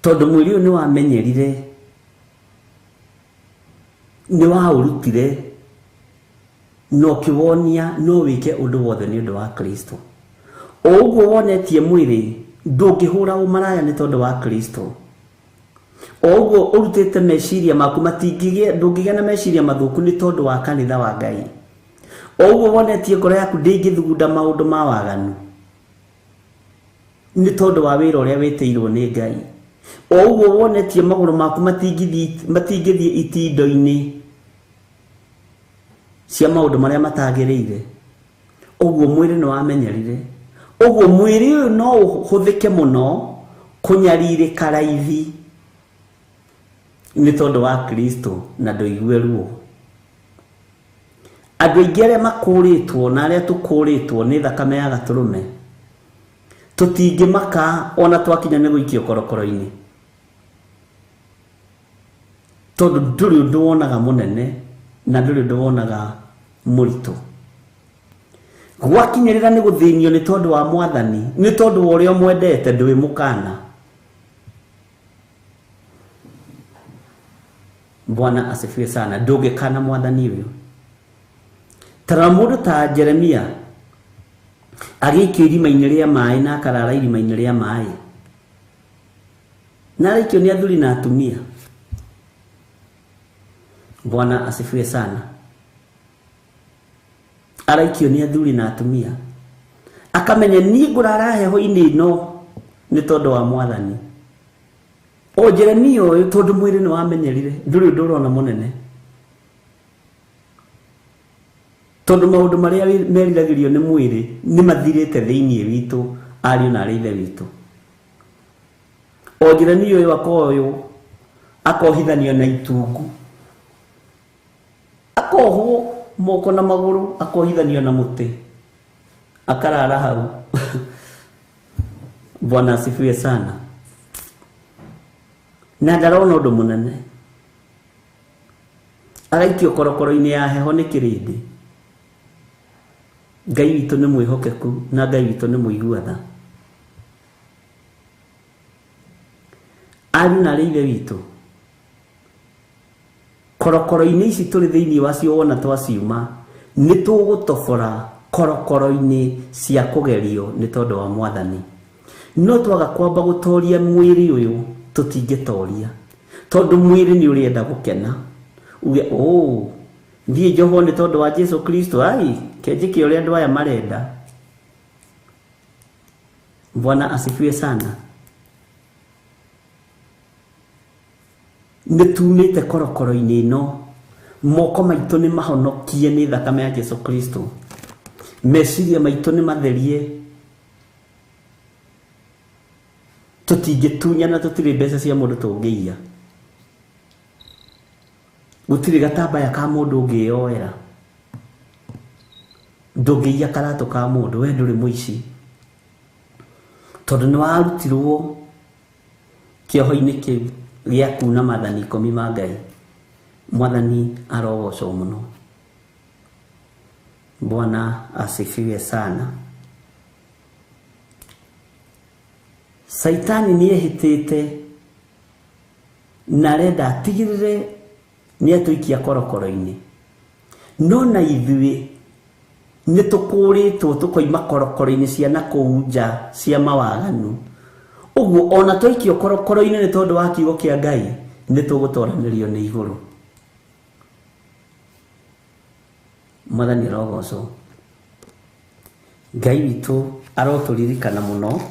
tondũ mwĩrĩ ũyũ nĩ wamenyerire, nĩ waũrutire, na ũkĩwonia no wĩke ũndũ wothe nĩ ũndũ wa Kristo. O ũguo wonetie mwĩrĩ ndũngĩhũra ũmaraya nĩ tondũ wa Kristo. O ũguo ũrutĩte meciria maku matingĩgĩa, ndũngĩgĩa na meciria mathũku nĩ tondũ wa kanitha wa Ngai. O ũguo wonetie ngoro yaku ndĩngĩthugunda maũndũ ma waganu nĩ tondũ wa wĩra ũrĩa wĩtĩirwo nĩ Ngai. O ũguo wonetie magũrũ maku matingĩthiĩ itindo-inĩ cia maũndũ marĩa matagĩrĩire, ũguo mwĩrĩ nĩ wamenyerire. Ũguo mwĩrĩ ũyũ no ũhũthĩke mũno kũnyarirĩka raithi nĩ tondũ wa Kristo na ndũigue ruo. Andũ aingĩ arĩa makũrĩtwo na arĩa tũkũrĩtwo nĩ thakame ya gatũrũme, tũtingĩmaka ona twakinya nĩ gũikio korokoro-inĩ, tondũ ndũrĩ ũndũ wonaga mũnene na ndũrĩ ũndũ wonaga mũritũ. Gwakinyĩrĩra nĩ gũthĩnio nĩ tondũ wa mwathani, nĩ tondũ wa ũrĩa ũmwendete, ndũĩ mũkana. Bwana asifiwe sana. Ndũngĩkana mwathani ũyũ. Tara mũndũ ta Jeremia agĩikio irima-inĩ rĩa maĩ na akarara irima-inĩ rĩa maĩ, na araikio nĩ athuri na atumia. Bwana asifiwe sana. Araikio nĩ athuri na atumia, akamenya niĩ ngũrara heho-inĩ ĩno nĩ tondũ wa mwathani. O Jeremia ũyũ tondũ mwĩrĩ nĩ wamenyerire, ndũrĩ ũndũ ũrona mũnene, tondũ maũndũ marĩa meriragĩrio nĩ mwĩrĩ nĩ mathirĩte thĩinĩ witũ, ariũ na arĩ ithe witũ. O Jeremia ũyũ akoywo, akohithanio na itungu, akohwo moko na magũrũ, akohithanio na mũtĩ, akarara hau. Bwana asifiwe sana. Na ndarona ũndũ mũnene, araikio korokoro-inĩ ya heho nĩ kĩrĩndĩ. Ngai witũ nĩ mwĩhokeku na Ngai witũ nĩ mũigua tha. Ariũ na arĩ ithe witũ, korokoro-inĩ ici tũrĩ thĩinĩ wacio wona twaciuma, nĩ tũgũtobora korokoro-inĩ cia kũgerio nĩ tondũ wa mwathani. No twaga kwamba gũtoria mwĩrĩ ũyũ tũtingĩtoria, tondũ mwĩrĩ nĩ ũrenda gũkena, uge oh, thiĩ njohwo nĩ tondũ wa Jesu Kristo, ai kenjĩke ũrĩa andũ aya marenda. Bwana asifiwe sana. Nĩ tumĩte korokoro-inĩ ĩno, moko maitũ nĩ mahonokie nĩ thakame ya Jesu Kristo, meciria maitũ nĩ matherie, tũtingĩtunyana, tũtirĩ mbeca cia mũndũ tũngĩiya, gũtirĩ gatambaya ka mũndũ ũngĩyoera, ndũngĩiya karatũ ka mũndũ, we ndũrĩ mũici, tondũ nĩ warutirwo kĩoho-inĩ kĩu gĩa kuna maathani 10 ma Ngai. Mwathani arogocwo mũno. Bwana asifiwe sana. Saitani nĩ ehĩtĩte na arenda atigĩrĩre nĩ atũikia korokoro-inĩ, no na ithuĩ nĩ tũkũrĩtwo tũkoima korokoro-inĩ cia na kũu nja cia mawaganu. Ũguo ona twaikio korokoro-inĩ nĩ tondũ wa kiugo kĩa Ngai, nĩ tũgũtoranĩrio nĩ igũrũ. Mwathani arogocwo. Ngai witũ arotũririkana mũno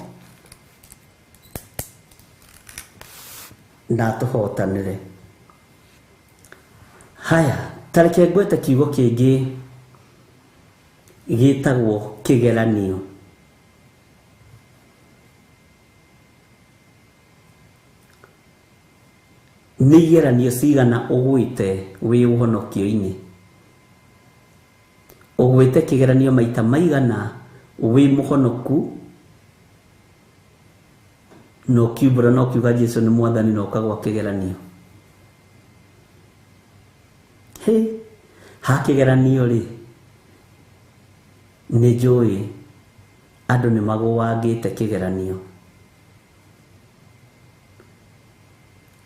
na atũhotanĩre. Haya, tareke ngwete kiugo kĩngĩ gĩtagwo kĩgeranio. Nĩ igeranio cigana ũgwĩte wĩ ũhonokio-inĩ? Ũgwĩte kĩgeranio maita maigana wĩ mũhonoku na ũkiumbũra na ũkiuga Jesu nĩ mwathani na ũkagwa kĩgeranio? Hĩ, ha kĩgeranio rĩ, nĩ njũĩ andũ nĩ magũangĩte kĩgeranio.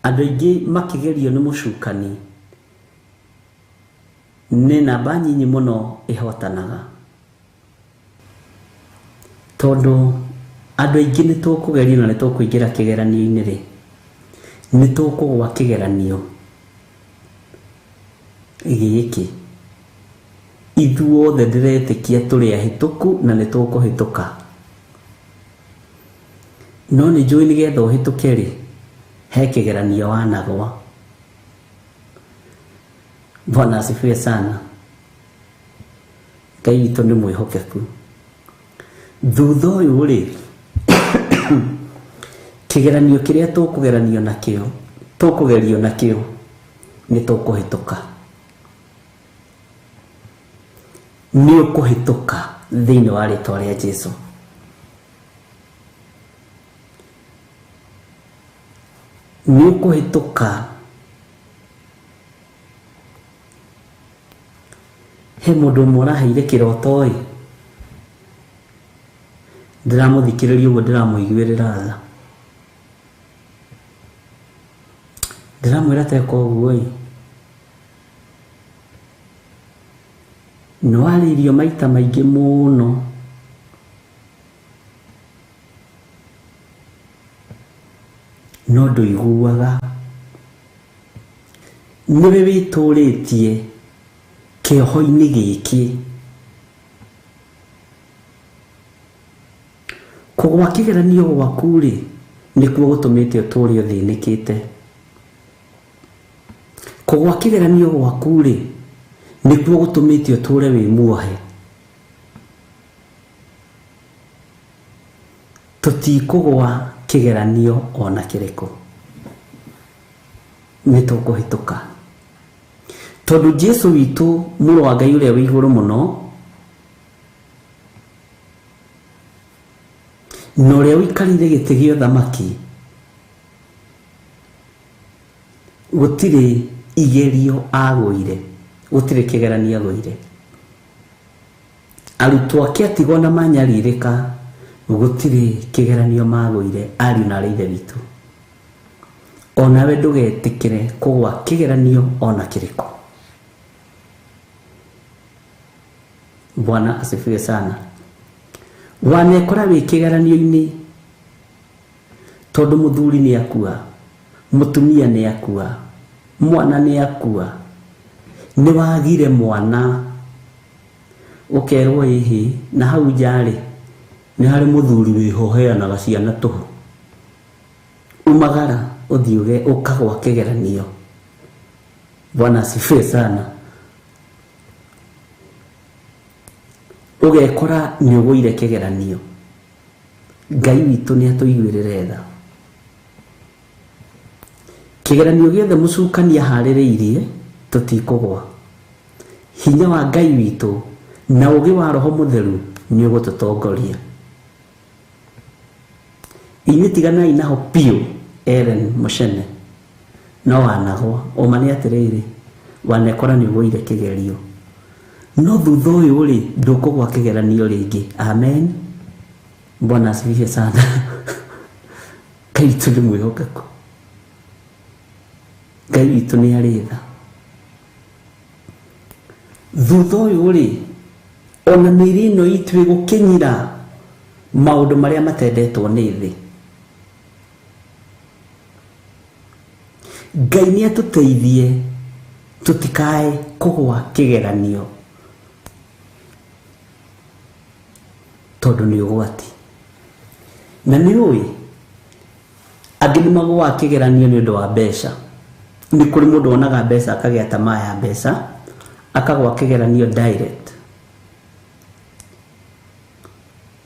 Andũ aingĩ makĩgerio nĩ mũcukani nĩ namba nyinyi mũno ĩhotanaga, tondũ andũ aingĩ nĩ tũkũgerio na nĩ tũkũingĩra kĩgeranio-inĩ rĩ, nĩ tũkũgwa kĩgeranio gĩkĩ. Ithuothe ndĩretĩkia tũrĩ ahĩtũku na nĩ tũkũhĩtũka, no nĩ njũĩ nĩgetha ũhĩtũke rĩ, he kĩgeranio wanagwa. Bwana asifiwe sana. Ngai witũ nĩ mwĩhokeku. Thutha ũyũ rĩ, kĩgeranio kĩrĩa tũkũgeranio nakĩo, tũkũgerio nakĩo, nĩ tũkũhĩtũka. Nĩ ũkũhĩtũka thĩinĩ wa rĩtwa rĩa Jesu. Nĩ ũkũhĩtũka. He mũndũ ũmwe ũraheire kĩroto ĩ, ndĩramũthikĩrĩria ũguo ndĩramũiguĩrĩra tha, ndĩramwĩra teka ũguo ĩ, nĩ warĩirio maita maingĩ mũno no ndũiguaga. Nĩwe wĩtũrĩtie kĩoho-inĩ gĩkĩ. Kũgwa kĩgeranio gwaku rĩ, nĩkuo gũtũmĩte ũtũre ũthĩnĩkĩte. Kũgwa kĩgeranio gwaku rĩ, nĩkuo gũtũmĩte ũtũre wĩ muohe. Tũtikũgwa kĩgeranio ona kĩrĩkũ, nĩ tũkũhĩtũka, tondũ Jesu witũ mũrũ wa Ngai ũrĩa wĩ igũrũ mũno na ũrĩa ũikarĩire gĩtĩ gĩa ũthamaki, gũtirĩ igerio agũire, gũtirĩ kĩgeranio agũire. Arutwo ake atigwo na manyarirĩka, gũtirĩ kĩgeranio magũire. Ariũ na arĩ ithe witũ, onawe ndũgetĩkĩre kũgwa kĩgeranio ona kĩrĩkũ. Bwana asifiwe sana. Wanekora wĩ kĩgeranio-inĩ tondũ mũthuri nĩ akua, mũtumia nĩ akua, mwana nĩ akua, nĩ wagire mwana, ũkerwo ĩhĩ na hau nja rĩ, nĩ harĩ mũthuri wĩho ũheanaga ciana tũhũ. Umagara ũthiĩ ũkagwa kĩgeranio. Bwana asifiwe sana. Ũgekora nĩ ũgũire kĩgeranio. Ngai witũ nĩ atũiguĩrĩre tha. Kĩgeranio gĩothe mũcukani aharĩrĩirie tũtikũgwa. Hinya wa Ngai witũ na ũũgĩ wa Roho Mũtheru nĩ ũgũtũtongoria. Inyuĩ tiganai naho biũ. Ellen Muchene no wanagwa. Ũma nĩ atĩrĩrĩ, wanekora nĩ ũgũire kĩgerio. No thutha ũyũ rĩ ndũkũgwa kĩgeranio rĩngĩ. Amen. Bwana asifiwe sana. Ngai witũ nĩ mwĩhokeku, Ngai witũ nĩ arĩ tha. Thutha ũyũ rĩ ona mĩĩrĩ ĩno itũ ĩgũkinyira maũndũ marĩa matendetwo nĩ thĩ. Ngai nĩ atũteithie tũtikae kũgwa kĩgeranio tondũ nĩ ũgwati. Na nĩ ũĩ angĩ nĩ magũaga kĩgeranio nĩ ũndũ wa mbeca. Nĩ kũrĩ mũndũ wonaga mbeca akagĩa tamaa ya mbeca akagwa kĩgeranio direct.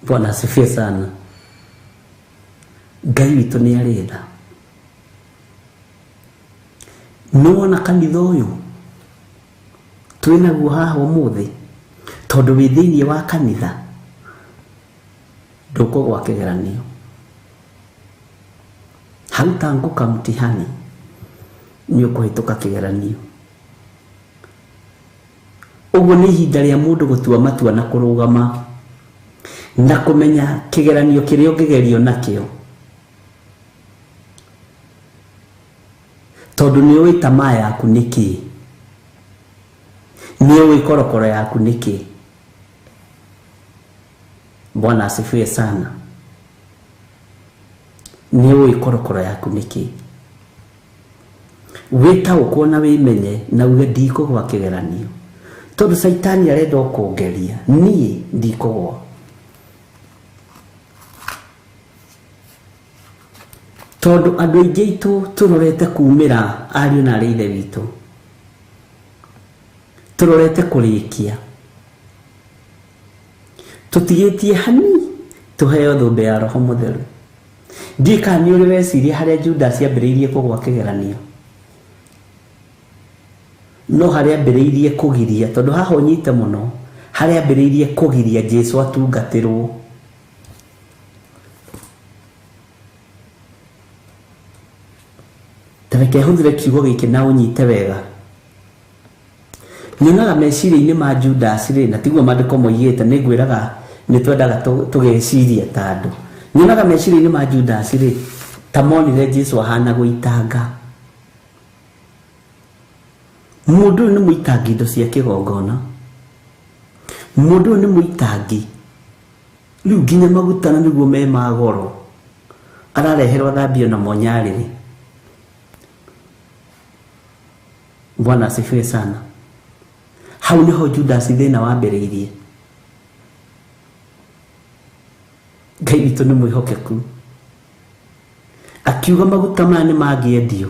Bwana asifiwe sana. Ngai witũ nĩ arĩ tha. Nĩ wona kanitha ũyũ twĩnaguo haha ũmũthĩ, tondũ wĩ thĩinĩ wa kanitha ndũkũgwa kĩgeranio. Hautaanguka mtihani, nĩ ũkũhĩtũka kĩgeranio. Ũguo nĩ ihinda rĩa mũndũ gũtua matua na kũrũgama na kũmenya kĩgeranio kĩrĩa ũngĩgerio nakĩo, tondũ nĩ ũĩ tamaa yaku nĩ kĩĩ, nĩ ũĩ korokoro yaku nĩ kĩĩ. Bwana asifiwe sana. Nĩ ũĩ korokoro yaku nĩ kĩĩ. Wĩtaũkwo na wĩmenye na uge ndikũgwa kĩgeranio, tondũ Caitani arenda ũkũngeria, niĩ ndikũgwa. Tondũ andũ aingĩ aitũ tũrorete kumĩra ariũ na arĩ ithe witũ, tũrorete kũrĩkia, tũtigĩtie hani tũheo thũmbĩ ya Roho Mũtheru. Ndiũĩ kana nĩ ũrĩ weciria harĩa Judas ambĩrĩirie kũgwa kĩgeranio, no harĩa ambĩrĩirie kũgiria, tondũ haha ũnyite mũno, harĩa ambĩrĩirie kũgiria Jesu atungatĩrwo. Ta reke hũthĩre kiugo gĩkĩ na ũnyite wega. Nyonaga meciria-inĩ ma Judas rĩ, na tiguo maandĩko moigĩte, nĩ ngwĩraga nĩ twendaga tũgeciria ta andũ. Nyonaga meciria-inĩ ma Judas rĩ, ta monire Jesu ahana gũitanga. Mũndũ ũyũ nĩ mũitangi indo cia kĩgongona, mũndũ ũyũ nĩ mũitangi rĩu nginya maguta na nĩguo me ma goro arareherwo thambio namo nyarĩrĩ. Bwana asifiwe sana. Hau nĩho Judas thĩna wambĩrĩirie. Ngai witũ nĩ mwĩhokeku. Akiuga maguta maya nĩ mangĩendio,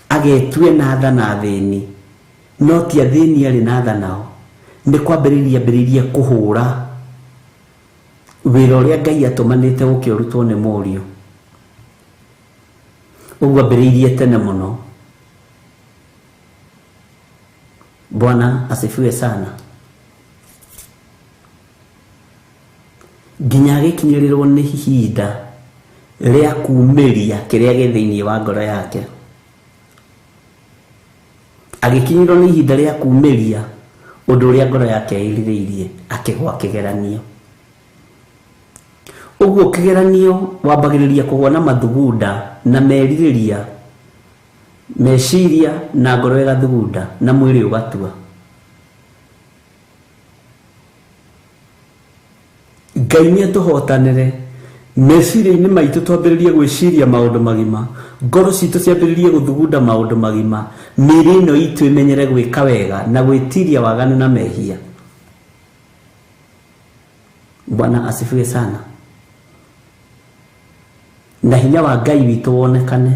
agetue na tha na athĩni, no ti athĩni arĩ na tha nao. Nĩ kwambĩrĩria ambĩrĩirie kũhũra wĩra ũrĩa Ngai atũmanĩte ũke ũrutwo nĩ mũriũ. Ũguo ambĩrĩirie tene mũno. Bwana asifiwe sana. Nginya agĩkinyĩrĩrwo nĩ ihinda rĩa kumĩria kĩrĩa gĩ thĩinĩ wa ngoro yake. Agĩkinyĩrwo nĩ ihinda rĩa kumĩria ũndũ ũrĩa ngoro yake ĩrirĩirie, akĩgwa kĩgeranio. Ũguo kĩgeranio wambagĩrĩria kũgwa na mathugunda na merirĩria, meciria na ngoro ĩgathugunda na mwĩrĩ ũgatua. Ngai nĩ atũhotanĩre meciria-inĩ maitũ, twambĩrĩrie gwĩciria maũndũ magima, ngoro citũ ciambĩrĩrie gũthugunda maũndũ magima, mĩĩrĩ ĩno itũ ĩmenyere gwĩka wega na gwĩtiria waganu na mehia. Bwana asifiwe sana. Na hinya wa Ngai witũ wonekane,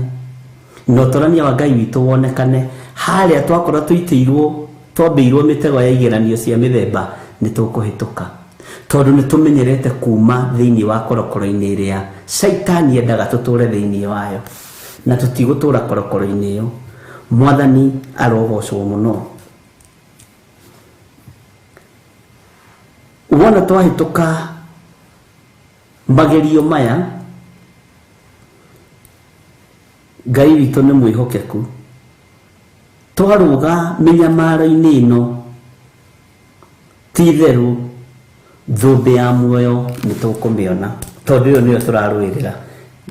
na ũtorania wa Ngai witũ wonekane. Harĩa twakorwo tũitĩirwo, twambĩirwo mĩtego ya igeranio cia mĩthemba, nĩ tũkũhĩtũka, tondũ nĩ tũmenyerete kuma thĩinĩ wa korokoro-inĩ ĩrĩa Caitani endaga tũtũre thĩinĩ wayo, na tũtigũtũra korokoro-inĩ ĩyo. Mwathani arogocwo mũno. Wona twahĩtũka magerio maya, Ngai witũ nĩ mwĩhokeku. Twarũga mĩnyamaro-inĩ ĩno, ti itherũ thũmbĩ ya muoyo nĩ tũkũmĩona, tondũ ĩyo nĩyo tũrarũĩrĩra.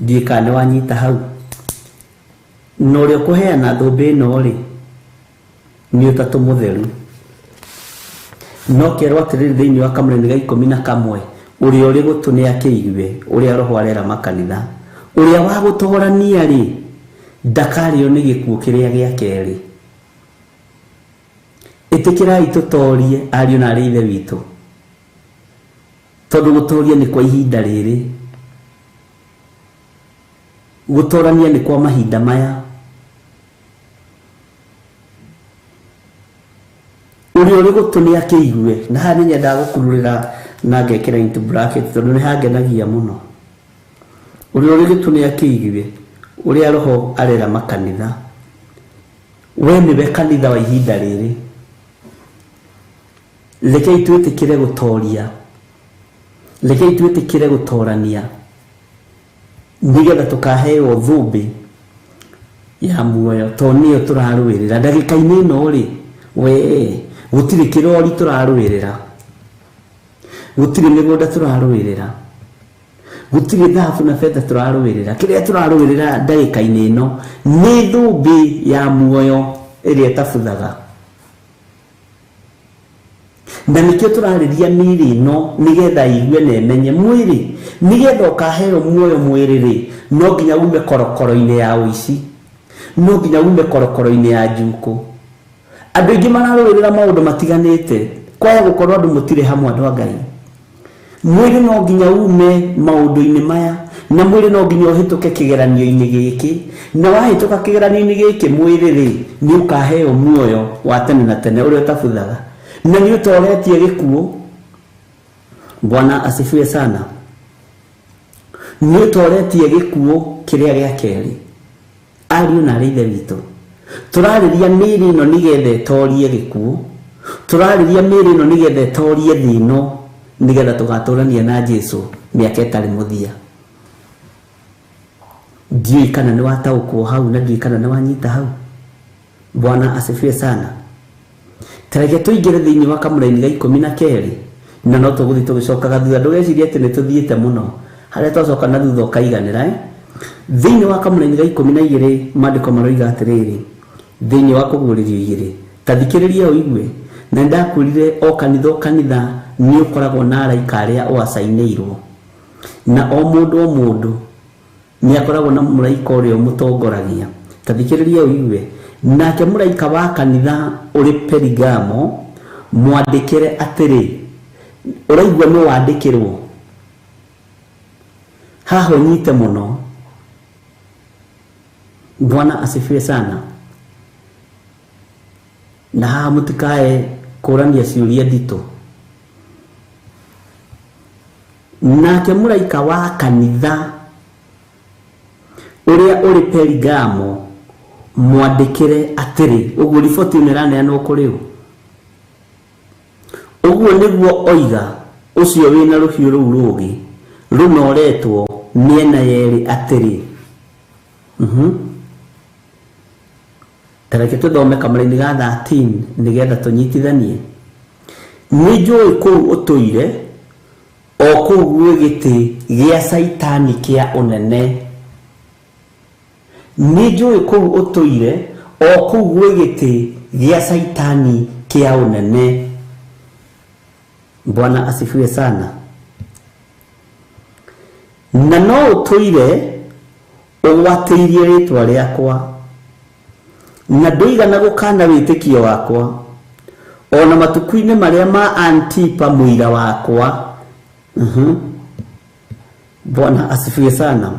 Ndiũĩ kana nĩ wanyita hau. Na ũrĩa ũkũheana thũmbĩ ĩno rĩ, nĩ Ũtatũ Mũtheru. No kerwo atĩrĩrĩ thĩinĩ wa kamũraini ga 11, ũrĩa ũrĩ gũtũ nĩ akĩigue ũrĩa Roho arera makanitha. Ũrĩa wa gũtorania rĩ, ndakarĩo nĩ gĩkuũ kĩrĩa gĩa kerĩ. Ĩtĩkĩrai tũtorie ariũ na arĩ ithe witũ, tondũ gũtoria nĩ kwa ihinda rĩrĩ, gũtorania nĩ kwa mahinda maya. Ũrĩa ũrĩ gũtũ nĩ akĩigue. Na haha nĩ nyendaga gũkururĩra na ngekĩra into bracket tondũ nĩ hangenagia mũno. Ũrĩa ũrĩ gũtũ nĩ akĩigue ũrĩa Roho arera makanitha. We nĩwe kanitha wa ihinda rĩrĩ. Rekei twĩtĩkĩre gũtoria, rekei twĩtĩkĩre gũtorania, nĩgetha tũkaheo thũmbĩ ya muoyo, tondũ nĩyo tũrarũĩrĩra ndagĩka-inĩ ĩno rĩ. We gũtirĩ kĩrori tũrarũĩrĩra, gũtirĩ mĩgũnda tũrarũĩrĩra, gũtirĩ thahabu na betha tũrarũĩrĩra. Kĩrĩa tũrarũĩrĩra ndagĩka-inĩ ĩno nĩ thũmbĩ ya muoyo ĩrĩa ĩtabuthaga. Na nĩkĩo tũrarĩria mĩĩrĩ ĩno, nĩgetha ĩigue na ĩmenye mwĩrĩ. Nĩgetha ũkaheo muoyo mwĩrĩ rĩ, no nginya ume korokoro-inĩ ya ũici, no nginya ume korokoro-inĩ ya njukũ. Andũ aingĩ mararũĩrĩra maũndũ matiganĩte, kwaya gũkorwo andũ mũtirĩ hamwe, andũ a Ngai. Mwĩrĩ no nginya ume maũndũ-inĩ maya, na mwĩrĩ no nginya ũhĩtũke kĩgeranio-inĩ gĩkĩ. Na wahĩtũka kĩgeranio-inĩ gĩkĩ mwĩrĩ rĩ, nĩ ũkaheo muoyo wa tene na tene ũrĩa ũtabuthaga, na nĩ ũtoretie gĩkuũ. Bwana asifiwe sana. Nĩ ũtoretie gĩkuũ kĩrĩa gĩa kerĩ. Ariũ na arĩ ithe witũ, tũrarĩria mĩĩrĩ ĩno nĩgetha ĩtorie gĩkuũ, tũrarĩria mĩĩrĩ ĩno nĩgetha ĩtorie thĩ ĩno, nĩgetha tũgatũrania na Jesũ mĩaka ĩtarĩ mũthia. Ndiũĩ kana nĩ wataũkwo hau, na ndiũĩ kana nĩ wanyita hau. Bwana asifiwe sana. Tareke tũingĩre thĩinĩ wa kamũraini ga 12, na no tũgũthiĩ tũgĩcokaga thutha. Ndũgecirie atĩ nĩ tũthiĩte mũno, harĩa twacoka na thutha ũkaiganĩra, eh? Thĩinĩ wa kamũraini ga 12 maandĩko maroiga atĩrĩrĩ, thĩinĩ wa kũguũrĩrio igĩrĩ, ta thikĩrĩria ũigue. Na nĩndakwĩrire o kanitha o kanitha nĩ ũkoragwo na araika arĩa ũacainĩirwo, na o mũndũ o mũndũ nĩ akoragwo na mũraika ũrĩa ũmũtongoragia. Ta thikĩrĩria ũigue. Nake mũraika wa kanitha ũrĩ Perigamo mwandĩkĩre atĩrĩ. Ũraigua nĩ wandĩkĩrwo haha, ũnyite mũno. Bwana asifiwe sana. Na haha mũtikae kũrania ciũria nditũ. Nake mũraika wa kanitha ũrĩa ũrĩ Perigamo mwandĩkĩre atĩrĩ. Ũguo riboti ĩno ĩraneanwo kũrĩ ũ? Ũguo nĩguo oiga ũcio wĩna rũhiũ rũu rũũgĩ rũnoretwo mĩena yerĩ atĩrĩ. Tareke tũthome kamũraini ga 13 nĩgetha tũnyitithanie. Nĩ njũĩ kũu ũtũire, o kũu gwĩ gĩtĩ gĩa Caitani kĩa ũnene. Nĩ njũĩ kũu ũtũire, o kũu gwĩ gĩtĩ gĩa Caitani kĩa ũnene. Bwana asifiwe sana. Na no ũtũire ũgwatĩirie rĩtwa rĩakwa, na ndũigana gũkana wĩtĩkio wakwa, ona matukũ-inĩ marĩa ma Antipa mũira wakwa. Bwana asifiwe sana.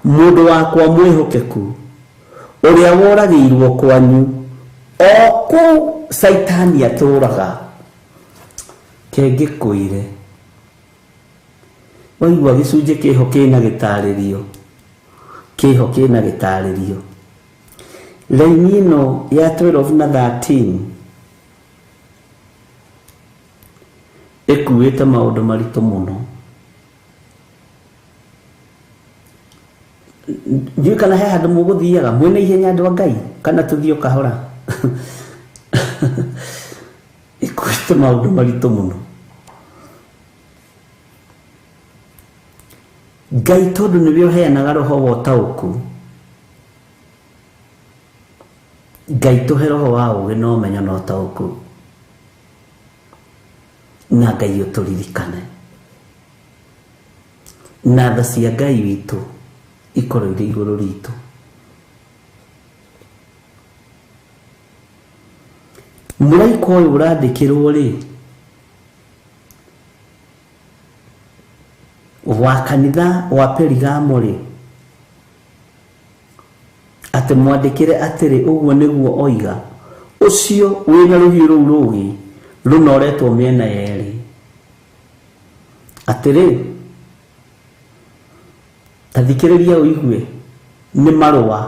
Mũndũ wakwa mwĩhokeku, ũrĩa woragĩirwo kwanyu, o kũu Caitani atũũraga. Kengĩkwĩre, waigua gĩcunjĩ kĩho kĩna gĩtarĩrio, kĩho kĩna gĩtarĩrio. Raini ĩno ya 12 na 13 ĩkuĩte maũndũ maritũ mũno. Ndiũĩ kana he handũ mũgũthiaga mwĩna ihenya andũ a Ngai, kana tũthiĩ o kahora. Ikuĩte maũndũ maritũ mũno. Ngai tondũ nĩwe ũheanaga roho wa ũtaũku, Ngai tũhe roho wa ũũgĩ na ũmenyo na ũtaũku, na Ngai ũtũririkane, na tha cia Ngai witũ ikorwo irĩ igũrũ ritũ. Mũraika ũyũ ũrandĩkĩrwo rĩ, wa kanitha wa Perigamo rĩ, atĩ mwandĩkĩre atĩrĩ, ũguo nĩguo oiga ũcio wĩna rũhiũ rũu rũũgĩ rũnoretwo mĩena yerĩ, atĩrĩ, ta thikĩrĩria ũigue, nĩ marũa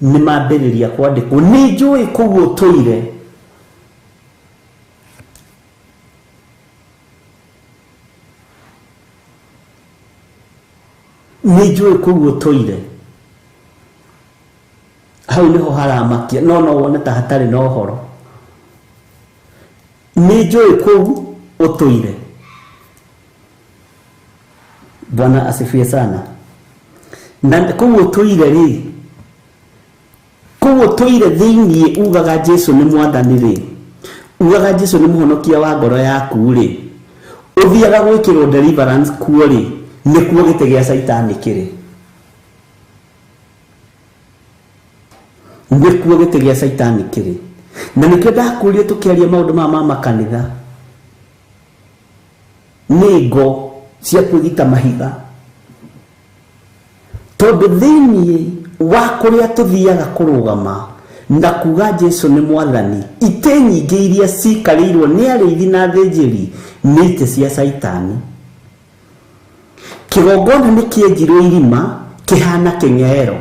nĩ mambĩrĩria kwandĩkwo, nĩ njũĩ kũu ũtũire. Nĩ njũĩ kũu ũtũire. Hau nĩho haramakia, no no wone ta hatarĩ na ũhoro. Nĩ njũĩ kũu ũtũire. Bwana asifiwe sana. Na kũu ũtũire rĩ, kũu ũtũire thĩinĩ ugaga Jesu nĩ mwathani rĩ, ugaga Jesu nĩ mũhonokia wa ngoro yaku rĩ, ũthiaga gwĩkĩrwo deliverance kuo rĩ, nĩkuo gĩtĩ gĩa Caitani kĩrĩ. Nĩkuo gĩtĩ gĩa Caitani kĩrĩ. Na nĩkĩo ndakũria tũkĩaria maũndũ maya ma makanitha, nĩ ngo cia kwĩgita mahiga, tondũ thĩinĩ wa kũrĩa tũthiaga kũrũgama na kuga Jesu nĩ mwathani, itĩ nyingĩ iria cikarĩirwo nĩ arĩithi na athĩnjĩri nĩ itĩ cia Caitani. Kĩgongona nĩ kĩenjirwo irima kĩhana kĩng'ero.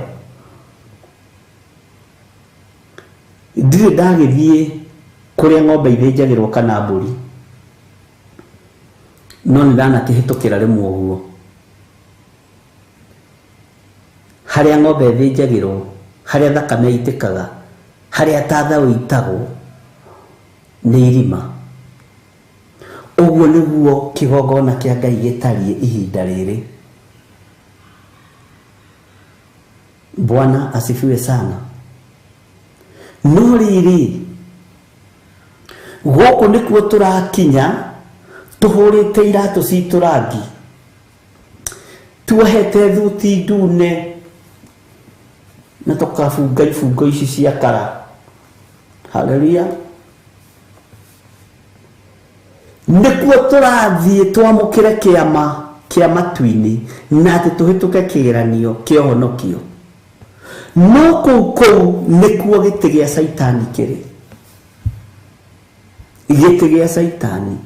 Ndirĩ ndagĩthiĩ kũrĩa ng'ombe ithĩnjagĩrwo kana mbũri, no nĩ ndanakĩhĩtũkĩra rĩmwe ũguo. Harĩa ng'ombe ĩthĩnjagĩrwo, harĩa thakame ĩitĩkaga, harĩa tatha ũitagwo, nĩ irima. Ũguo nĩguo kĩgongona kĩa Ngai gĩtariĩ ihinda rĩrĩ. Bwana asifiwe sana. No rĩrĩ, gũkũ nĩkuo tũrakinya tũhũrĩte iratũ citũ rangi, tuohete thuti ndune, na tũkabunga ibungo ici cia kara. Haleluya. Nĩkuo tũrathiĩ twamũkĩre kĩama kĩa matu-inĩ, na atĩ tũhĩtũke kĩgeranio kĩa ũhonokio. No kũu kũu nĩkuo gĩtĩ gĩa Caitani kĩrĩ. Gĩtĩ gĩa Caitani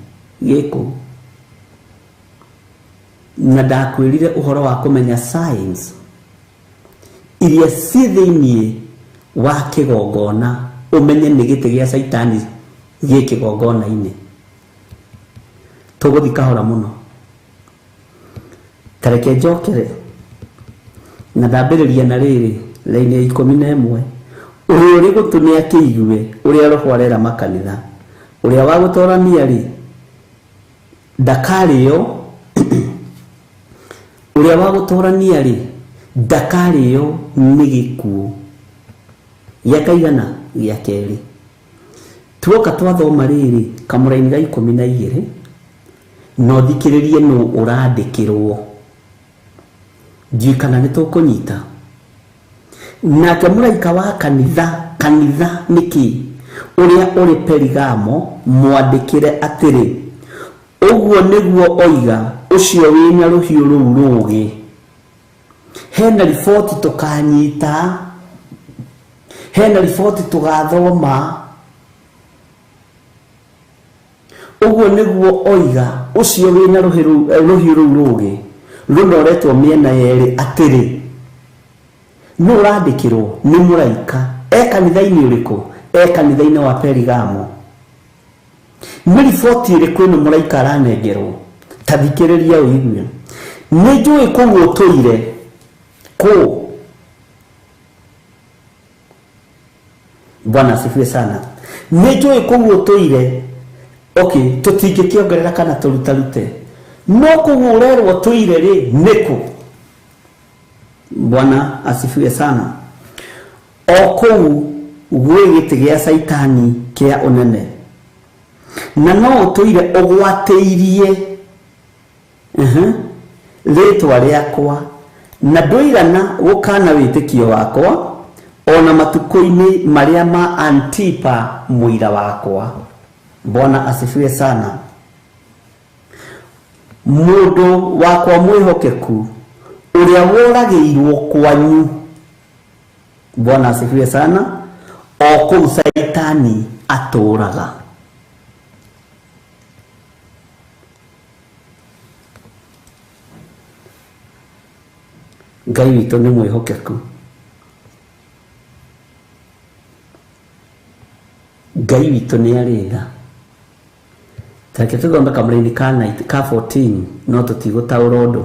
gĩ kũu. Na ndakwĩrire ũhoro wa kũmenya science iria ciĩ thĩinĩ wa kĩgongona, ũmenye nĩ gĩtĩ gĩa Caitani gĩ kĩgongona-inĩ. Tũgũthiĩ kahora mũno. Ta reke njokere na ndambĩrĩria na rĩrĩ raini ya 11. Ũrĩa ũrĩ gũtũ nĩ akĩigue ũrĩa roho arera makanitha. Ũrĩa wa gũtorania rĩ, ndakarĩo. Ũrĩa wa gũtorania rĩ, ndakarĩo nĩ gĩkuũ. Gĩa kaigana? Gĩa kerĩ. Tuoka twathoma rĩrĩ kamũraini ga 12, no thikĩrĩrie nũ ũrandĩkĩrwo. Ndiũĩ kana nĩ tũkũnyita. Nake mũraika wa kanitha, kanitha nĩkĩ? Ũrĩa ũrĩ Perigamo, mwandĩkĩre atĩrĩ, ũguo nĩguo oiga ũcio wĩna rũhiũ rũu rũũgĩ. Hena riboti tũkanyita, hena riboti tũgathoma. Ũguo nĩguo oiga ũcio wĩna rũhiũ rũu rũũgĩ rũnoretwo mĩena yerĩ atĩrĩ, nũ ũrandĩkĩrwo? Nĩ mũraika. E kanitha-inĩ ũrĩkũ? E kanitha-inĩ wa Perigamo. Nĩ riboti ĩrĩkũ ĩno mũraika aranengerwo? Ta thikĩrĩria ũigue. Nĩ njũĩ kũu ũtũire. Kũu. Bwana asifiwe sana. Nĩ njũĩ kũu ũtũire, okay, tũtingĩkĩongerera kana tũrutarute, no kũu ũrerwo tũire rĩ nĩkũ? Bwana asifiwe sana. O kũu gwĩ gĩtĩ gĩa Caitani kĩa ũnene, na no ũtũire ũgwatĩirie rĩtwa rĩakwa, na ndũigana gũkana wĩtĩkio wakwa ona matukũ-inĩ marĩa ma Antipa mũira wakwa. Bwana asifiwe sana. Mũndũ wakwa mwĩhokeku ũrĩa woragĩirwo kwanyu, Bwana asifiwe sana, o kũu Caitani atũraga. Ngai witũ nĩ mwĩhokeku. Ngai witũ nĩ arĩ tha. Tareke tũthome kamũraini ka 14 no tũtigũtaũra ũndũ,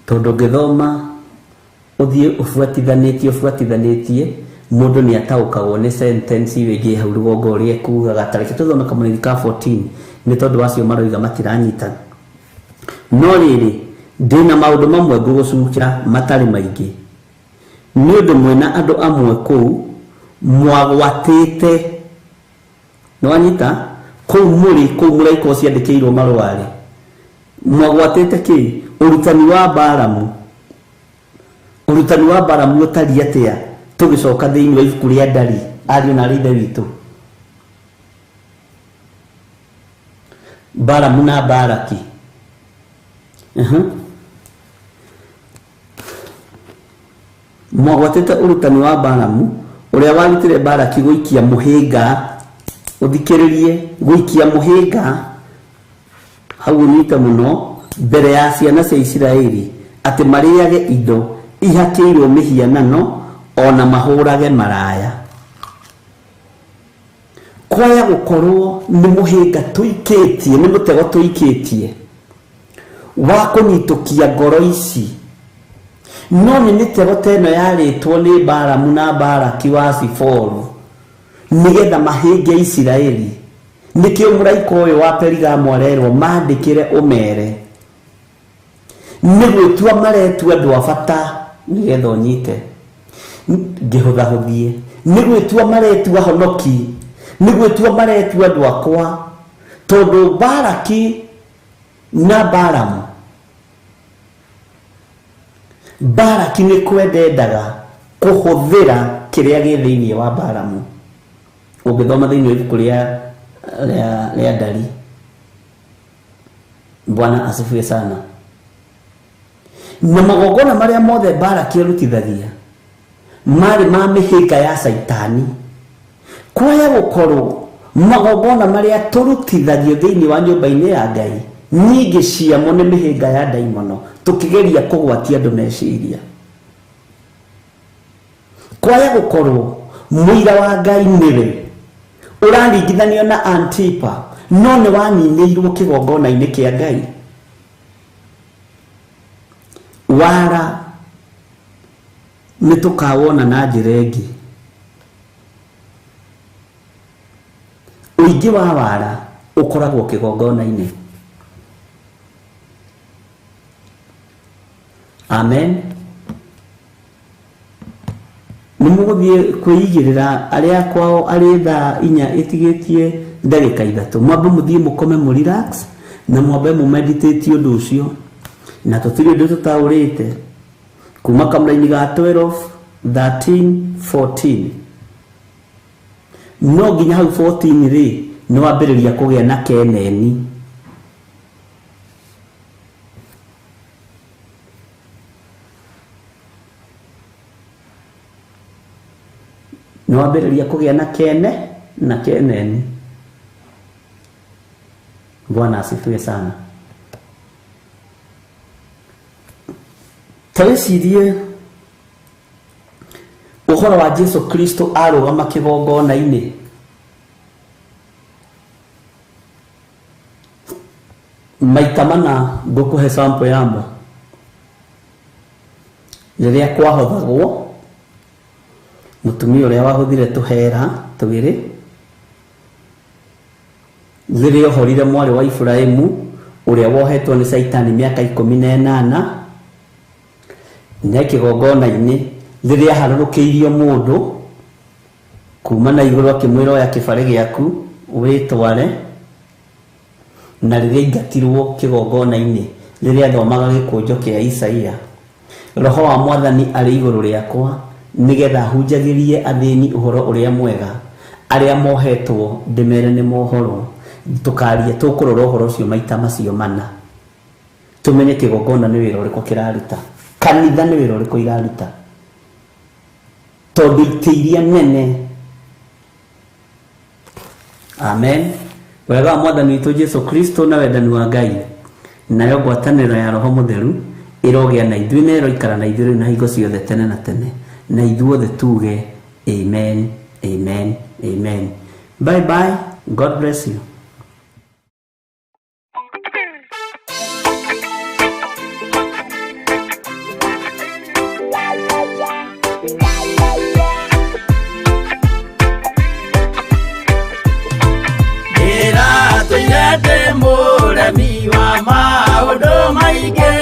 tondũ ũngĩthoma ũthiĩ ũbuatithanĩtie mũndũ nĩ ataũkagwo nĩ sentence ĩyo ĩngĩ hau rũgongo ũrĩa ĩkugaga. Tareke tũthome kamũraini ka 14 nĩ tondũ acio maroiga matiranyita. No rĩrĩ, ndĩna maũndũ mamwe ngũgũcukĩra matarĩ maingĩ, nĩ ũndũ mwĩna andũ amwe kũu mwagwatĩte, nĩwanyita, kũu mũrĩ kũu mũraika ũcio andĩkĩirwo marũa-rĩ, mwagwatĩte kĩ? Ũrutani wa Balamu. Ũrutani wa Balamu ũtariĩ atĩa? Tũgĩcoka thĩinĩ wa ibuku rĩa Ndari, ariũ na arĩ ithe witũ, Balamu na Balaki. Mwagwatĩte ũrutani wa Balamu ũrĩa warutire Balaki gũikia mũhĩnga, ũthikĩrĩrie, gũikia mũhĩnga hau ũnyite mũno mbere ya ciana cia Isiraeli atĩ marĩage indo ihakĩirwo mĩhianano ona mahũrage maraya. Kwaya gũkorwo nĩ mũhĩnga tũikĩtie, nĩ mũtego tũikĩtie wa kũnyitũkia ngoro ici, no nĩ mĩtego ta ĩno yarĩtwo nĩ Balamu na Balaki wa Siforu nĩgetha mahĩnge Isiraeli. Nĩkĩo mũraika ũyũ wa Perigamo arerwo mandĩkĩre ũmere nĩ gwĩtua maretua andũ a bata nĩgetha ũnyite ngĩhũthahũthie, nĩ gwĩtua maretua honoki, nĩ gwĩtua maretua andũ akwa, tondũ Balaki na Balamu, Balaki nĩ kwendendaga kũhũthĩra kĩrĩa gĩ thĩinĩ wa Balamu. Ũngĩthoma thĩinĩ wa ibuku rĩa Ndari. Bwana asifiwe sana. Na magongona marĩa mothe Balaki arutithagia marĩ ma mĩhĩnga ya Caitani. Kwaya gũkorwo magongona marĩa tũrutithagio thĩinĩ wa nyũmba-inĩ ya Ngai nyingĩ ciamo nĩ mĩhĩnga ya ndaimono, tũkĩgeria kũgwatia andũ meciria. Kwaya gũkorwo mũira wa Ngai nĩwe ũraringithanio na Antipa, no nĩ waninĩirwo kĩgongona-inĩ kĩa Ngai. Wara nĩ tũkawona na njĩra ĩngĩ. Ũingĩ wa wara ũkoragwo kĩgongona-inĩ. Amen. Nĩ mũgũthiĩ kwĩigĩrĩra arĩa kwao arĩ thaa 4 ĩtigĩtie ndagĩka 3, mwambe mũthiĩ mũkome mũ relax na mwambe mũ meditate ũndũ ũcio, na tũtirĩ ũndũ tũtaũrĩte kuma kamũraini ga 12 13 14 no nginya hau 14 rĩ nĩ wambĩrĩria kũgĩa na keneni. Nĩ wambĩrĩria kũgĩa na kene na keneni. Bwana asifiwe sana. Ta wĩcirie ũhoro wa Jesu Kristo arũgama kĩgongona-inĩ. Maita mana ngũkũhe sample yamo. Rĩrĩa kwahothagwo, mũtumia ũrĩa wahuthire tũhera twĩrĩ, rĩrĩa ohorire mwarĩ wa Iburahimu ũrĩa wohetwo nĩ Caitani mĩaka 18, na kĩgongona-inĩ rĩrĩa aharũrũkĩirio mũndũ kuma na igũrũ akĩmwĩra oya kĩbarĩ gĩaku wĩtware, na rĩrĩa aingatirwo kĩgongona-inĩ rĩrĩa athomaga gĩkũnjo kĩa Isaia, roho wa mwathani arĩ igũrũ rĩakwa nĩgetha hunjagĩrie athĩni ũhoro ũrĩa mwega, arĩa mohetwo ndĩmere nĩ mohorwo. Tũkaria tũkũrora ũhoro ũcio maita macio mana, tũmenye kĩgongona nĩ wĩra ũrĩkũ kĩraruta, kanitha nĩ wĩra ũrĩkũ iraruta, tondũ itĩ iria nene. Amen. Wega wa mwathani witũ Jesu Kristo na wendani wa Ngai nayo ngwatanĩro ya Roho Mũtheru ĩrogĩa na ithuĩ na ĩroikara na ithuĩ rĩu na hingo ciothe tene na tene, na ithuothe tuge amen, amen, amen. Bye bye. God bless you. Ndĩratũire ndĩ mũremi wa maũndũ maingĩ,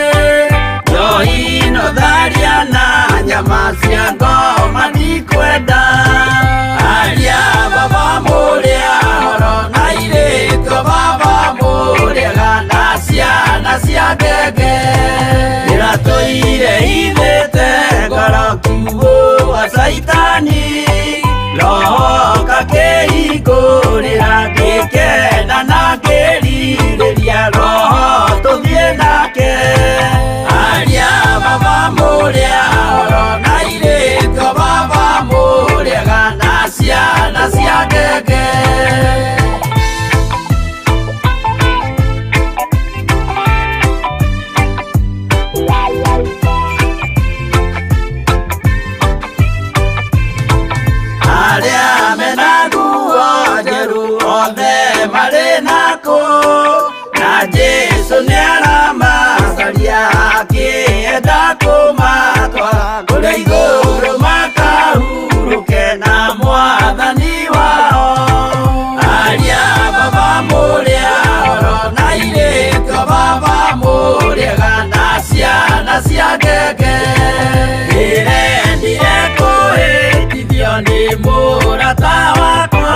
njohi no tharia na nyama cia ngoma ndikwenda. Aria baba mũrĩa horo na irĩtwo baba mũrĩega na ciana cia ngenge. Ndĩratũire ithĩte ngoro kiugũ wa Caitani, roho kakĩhingũrĩra ngĩkena na ngĩrirĩria roho tũthiĩ nake. Aria baba mũrĩa horo na irĩtwo baba mũrĩega na ciana cia ngenge. Arĩa mena nguo njerũ othe marĩ nakũ, na Jesũ nĩaramacaria akĩenda kũmatwara kũrĩa igũrũ makahurũke na mwathani wao. Aria baba mũrĩa horo na irĩtwo baba mũrĩega na ciana cia ngenge. Ndĩrendire kũhĩtithio nĩ mũrata wakwa,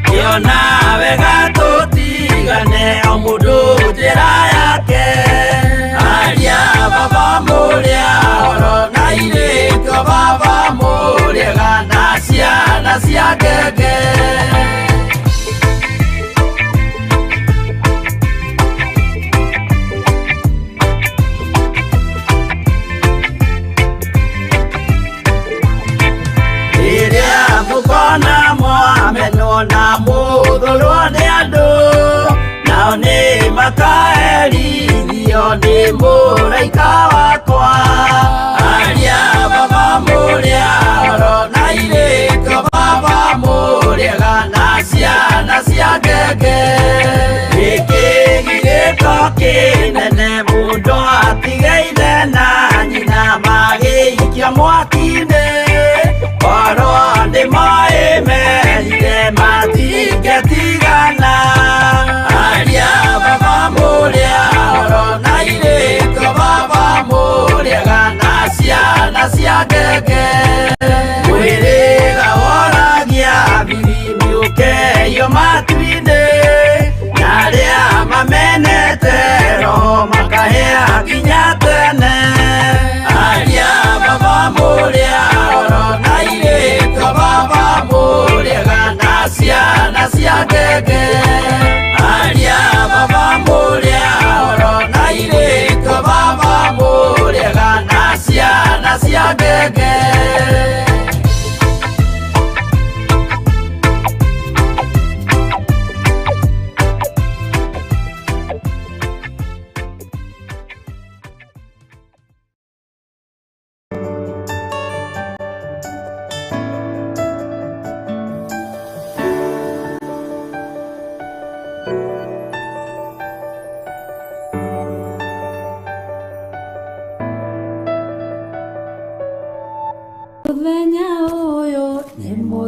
ngĩona wega tũtigane o mũndũ njĩra yake. Aria baba mũrĩa horo na irĩtwo baba mũrĩega na ciana cia ngenge. Rĩrĩa mũkona mwamenwo na mũthũrwo nĩ andũ, nao nĩ makaherithio nĩ mũraika wakwa. Aria baba mũrĩa horo na irĩtwo baba mũrĩega na ciana cia ngenge. Gĩkĩgirĩko kĩnene mũndũ atige ithe na nyina magĩikio mwaki-inĩ, korwo nĩ moĩ merire matingĩtigana. Aria baba mũrĩa horo na irĩtwo baba mũrĩega na ciana cia ngenge. Mwĩrĩga woragia biri mĩũkeyo matu-inĩ, na arĩa mamenete roho makahĩa nginya tene.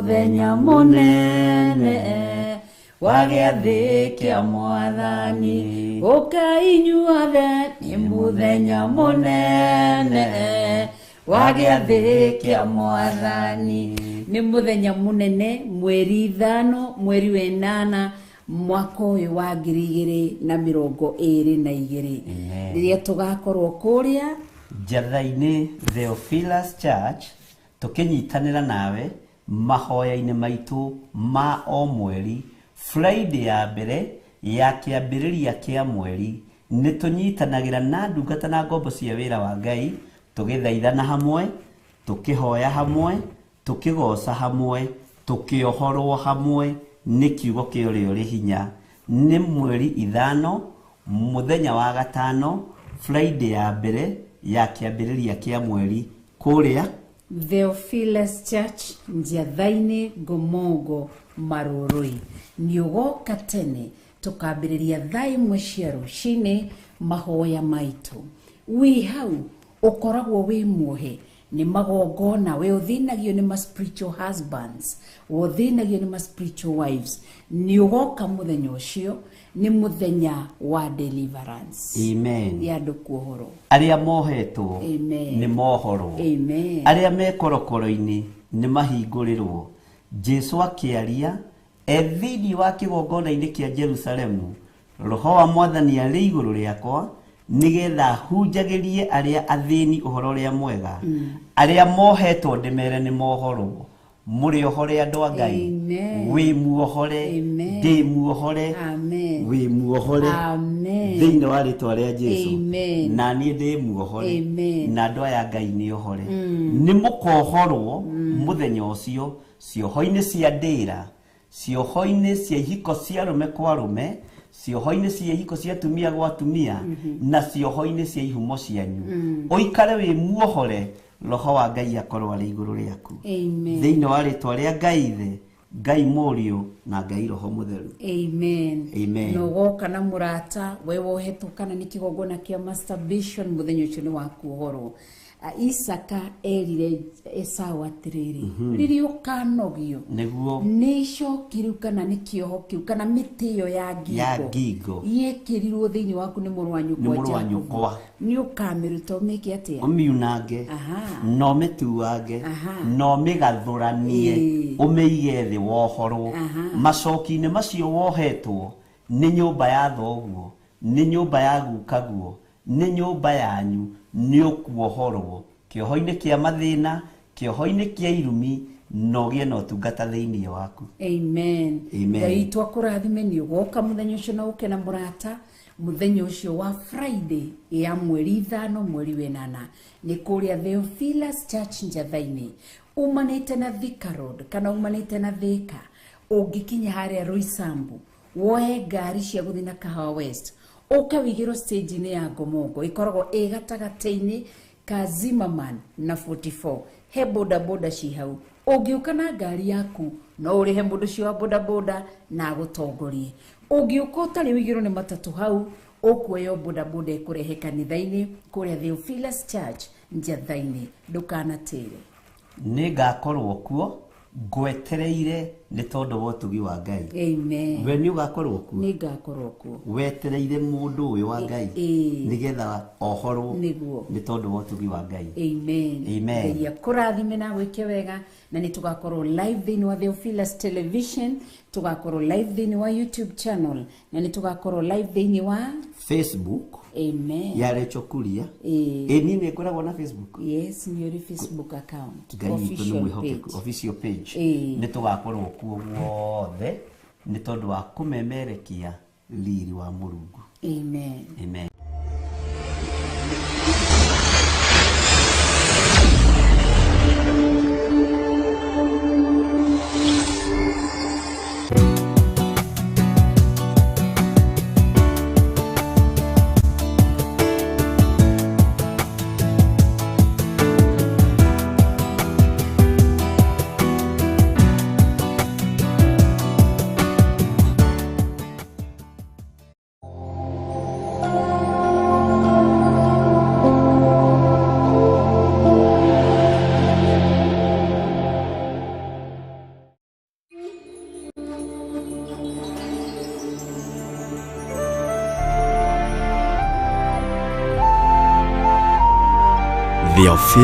Mũthenya mũnene wa gĩathĩ kĩa Mwathani. Ũkai inyuothe, nĩ mũthenya mũnene wa gĩathĩ kĩa Mwathani. Nĩ mũthenya mũnene, mweri 5 mweri wa 8 mwaka ũyũ wa 2022, rĩrĩa tũgakorwo kũrĩa Njatha-inĩ Theophilus Church, tũkĩnyitanĩra nawe mahoya-inĩ maitũ ma o mweri. Friday ya mbere ya kĩambĩrĩria kĩa mweri nĩ tũnyitanagĩra na ndungata na ngombo cia wĩra wa Ngai, tũgĩthaithana hamwe, tũkĩhoya hamwe, tũkĩgoca hamwe, tũkĩohorwo hamwe nĩ kiugo kĩa ũrĩa ũrĩ hinya. Nĩ mweri 5 mũthenya wa 5, Friday ya mbere ya kĩambĩrĩria kĩa mweri, kũrĩa Theophilus Church, Njatha-inĩ, Ngomongo, Marũrũi. Nĩ ũgoka tene, tũkambĩrĩria thaa 1 cia rũcinĩ mahoya maitũ. Wĩ hau ũkoragwo wĩ muohe nĩ magongona, we ũthĩnagio nĩ ma spiritual husbands, we ũthĩnagio nĩ ma spiritual wives. Nĩ ũgoka mũthenya ũcio, nĩ mũthenya wa deliverance. Amen. Ya andũ kuohorwo. Arĩa mohetwo Amen. nĩ mohorwo. Amen. Arĩa me korokoro-inĩ nĩ mahingũrĩrwo. Jesu akĩaria e thĩinĩ wa kĩgongona-inĩ kĩa Jerusalemu, Roho wa Mwathani arĩ igũrũ rĩakwa, nĩgetha hunjagĩrie arĩa athĩni ũhoro ũrĩa mwega, arĩa mohetwo ndĩmere nĩ mohorwo. Mũrĩ ohore andũ a Ngai. Amen. Wĩ muohore, Amen. ndĩ muohore, Amen. wĩ muohore. Amen. Thĩinĩ wa rĩtwa rĩa Jesu. Amen. Na niĩ ndĩ muohore. Amen. Na andũ aya Ngai nĩ ohore. Nĩ mũkohorwo mũthenya ũcio, cioho-inĩ cia ndĩra, cioho-inĩ cia ihiko cia arũme kwa arũme, cioho-inĩ cia ihiko cia atumia gwa atumia, na cioho-inĩ cia ihumo cianyu. Ũikare wĩ muohore, Roho wa Ngai akorwo arĩ igũrũ rĩaku. Amen. Thĩinĩ wa rĩtwa rĩa Ngai Ithe, Ngai Mũriũ na Ngai Roho Mũtheru. Amen. Amen. Na ũgoka na mũrata we wohetwo kana nĩ kĩgongona kĩa masturbation, mũthenya ũcio nĩ wa kuohorwo. Isaka erire Esau atĩrĩrĩ, rĩrĩa ũkanogio Nĩguo nĩ icoki rĩu kana nĩ kĩoho kĩu kana mĩtĩ ĩyo ya ngingo Ya ngingo. yekĩrirwo thĩinĩ waku nĩ mũrũ wa Nĩ nyũkwa mũrũ wa Jakubu. nyũkwa. Nĩ ũkamĩruta ũmĩke atĩa? Ũmiunange, Aha. na ũmĩtuange, Aha. na ũmĩgathũranie, Ĩĩ. ũmĩige thĩ wohorwo. Aha. Macoki-inĩ macio wohetwo nĩ nyũmba ya thoguo, nĩ nyũmba ya gukaguo, nĩ nyũmba yanyu, nĩ ũkuohorwo kĩoho-inĩ kĩa mathĩna, kĩoho-inĩ kĩa irumi, na ũgĩe na ũtungata thĩinĩ waku. Amen. Amen. Ngai witũ akũrathime. Nĩ ũgoka mũthenya ũcio na ũke na mũrata mũthenya ũcio wa Friday ya mweri 5 mweri wa 8, nĩ kũrĩa Theophilus Church Njatha-inĩ, umanĩte na Thika Road kana umanĩte na Thika, ũngĩkinya harĩa Roysambu woe ngari cia gũthiĩ na Kahawa West, ũke wĩigĩrwo stage-inĩ ya Ngomongo, ĩkoragwo ĩ gatagatĩ-inĩ ka Zimmerman na 44, he boda boda ci hau. Ũngĩũka na ngari yaku no ũrĩhe mũndũ ũcio wa boda boda na agũtongorie. Ũngĩũka ũtarĩ wĩigĩrwo nĩ matatũ hau, ũkuoya boda boda ĩkũrehe kanitha-inĩ kũrĩa Theophilus Church Njatha-inĩ. Ndũkanatĩre. Nĩ ngakorwo kuo ngwetereire nĩ tondũ wa ũtugi wa Ngai. Amen. We nĩ ũgakorwo kuo? Nĩ ngakorwo kuo. Wetereire mũndũ ũyũ wa Ngai nĩgetha ohorwo Nĩguo. nĩ tondũ wa ũtugi wa Ngai. Amen. Amen. Ngai akũrathime na gwĩke wega, na nĩ tũgakorwo live thĩinĩ wa Theophilus Television, tũgakorwo live thĩinĩ wa YouTube channel, na nĩ tũgakorwo live thĩinĩ wa Facebook Amen. ya Rachel Kuria. Ĩĩ. Ĩ niĩ nĩ ngoragwo na Facebook. Yes, nĩ ũrĩ Facebook account. Ngai witũ nĩ Official mwĩhokeku. page. Official page. Ĩĩ. Nĩ tũgakorwo kuo guothe nĩ tondũ wa kũmemerekia riri wa Mũrungu. Amen. Amen. Theophilus.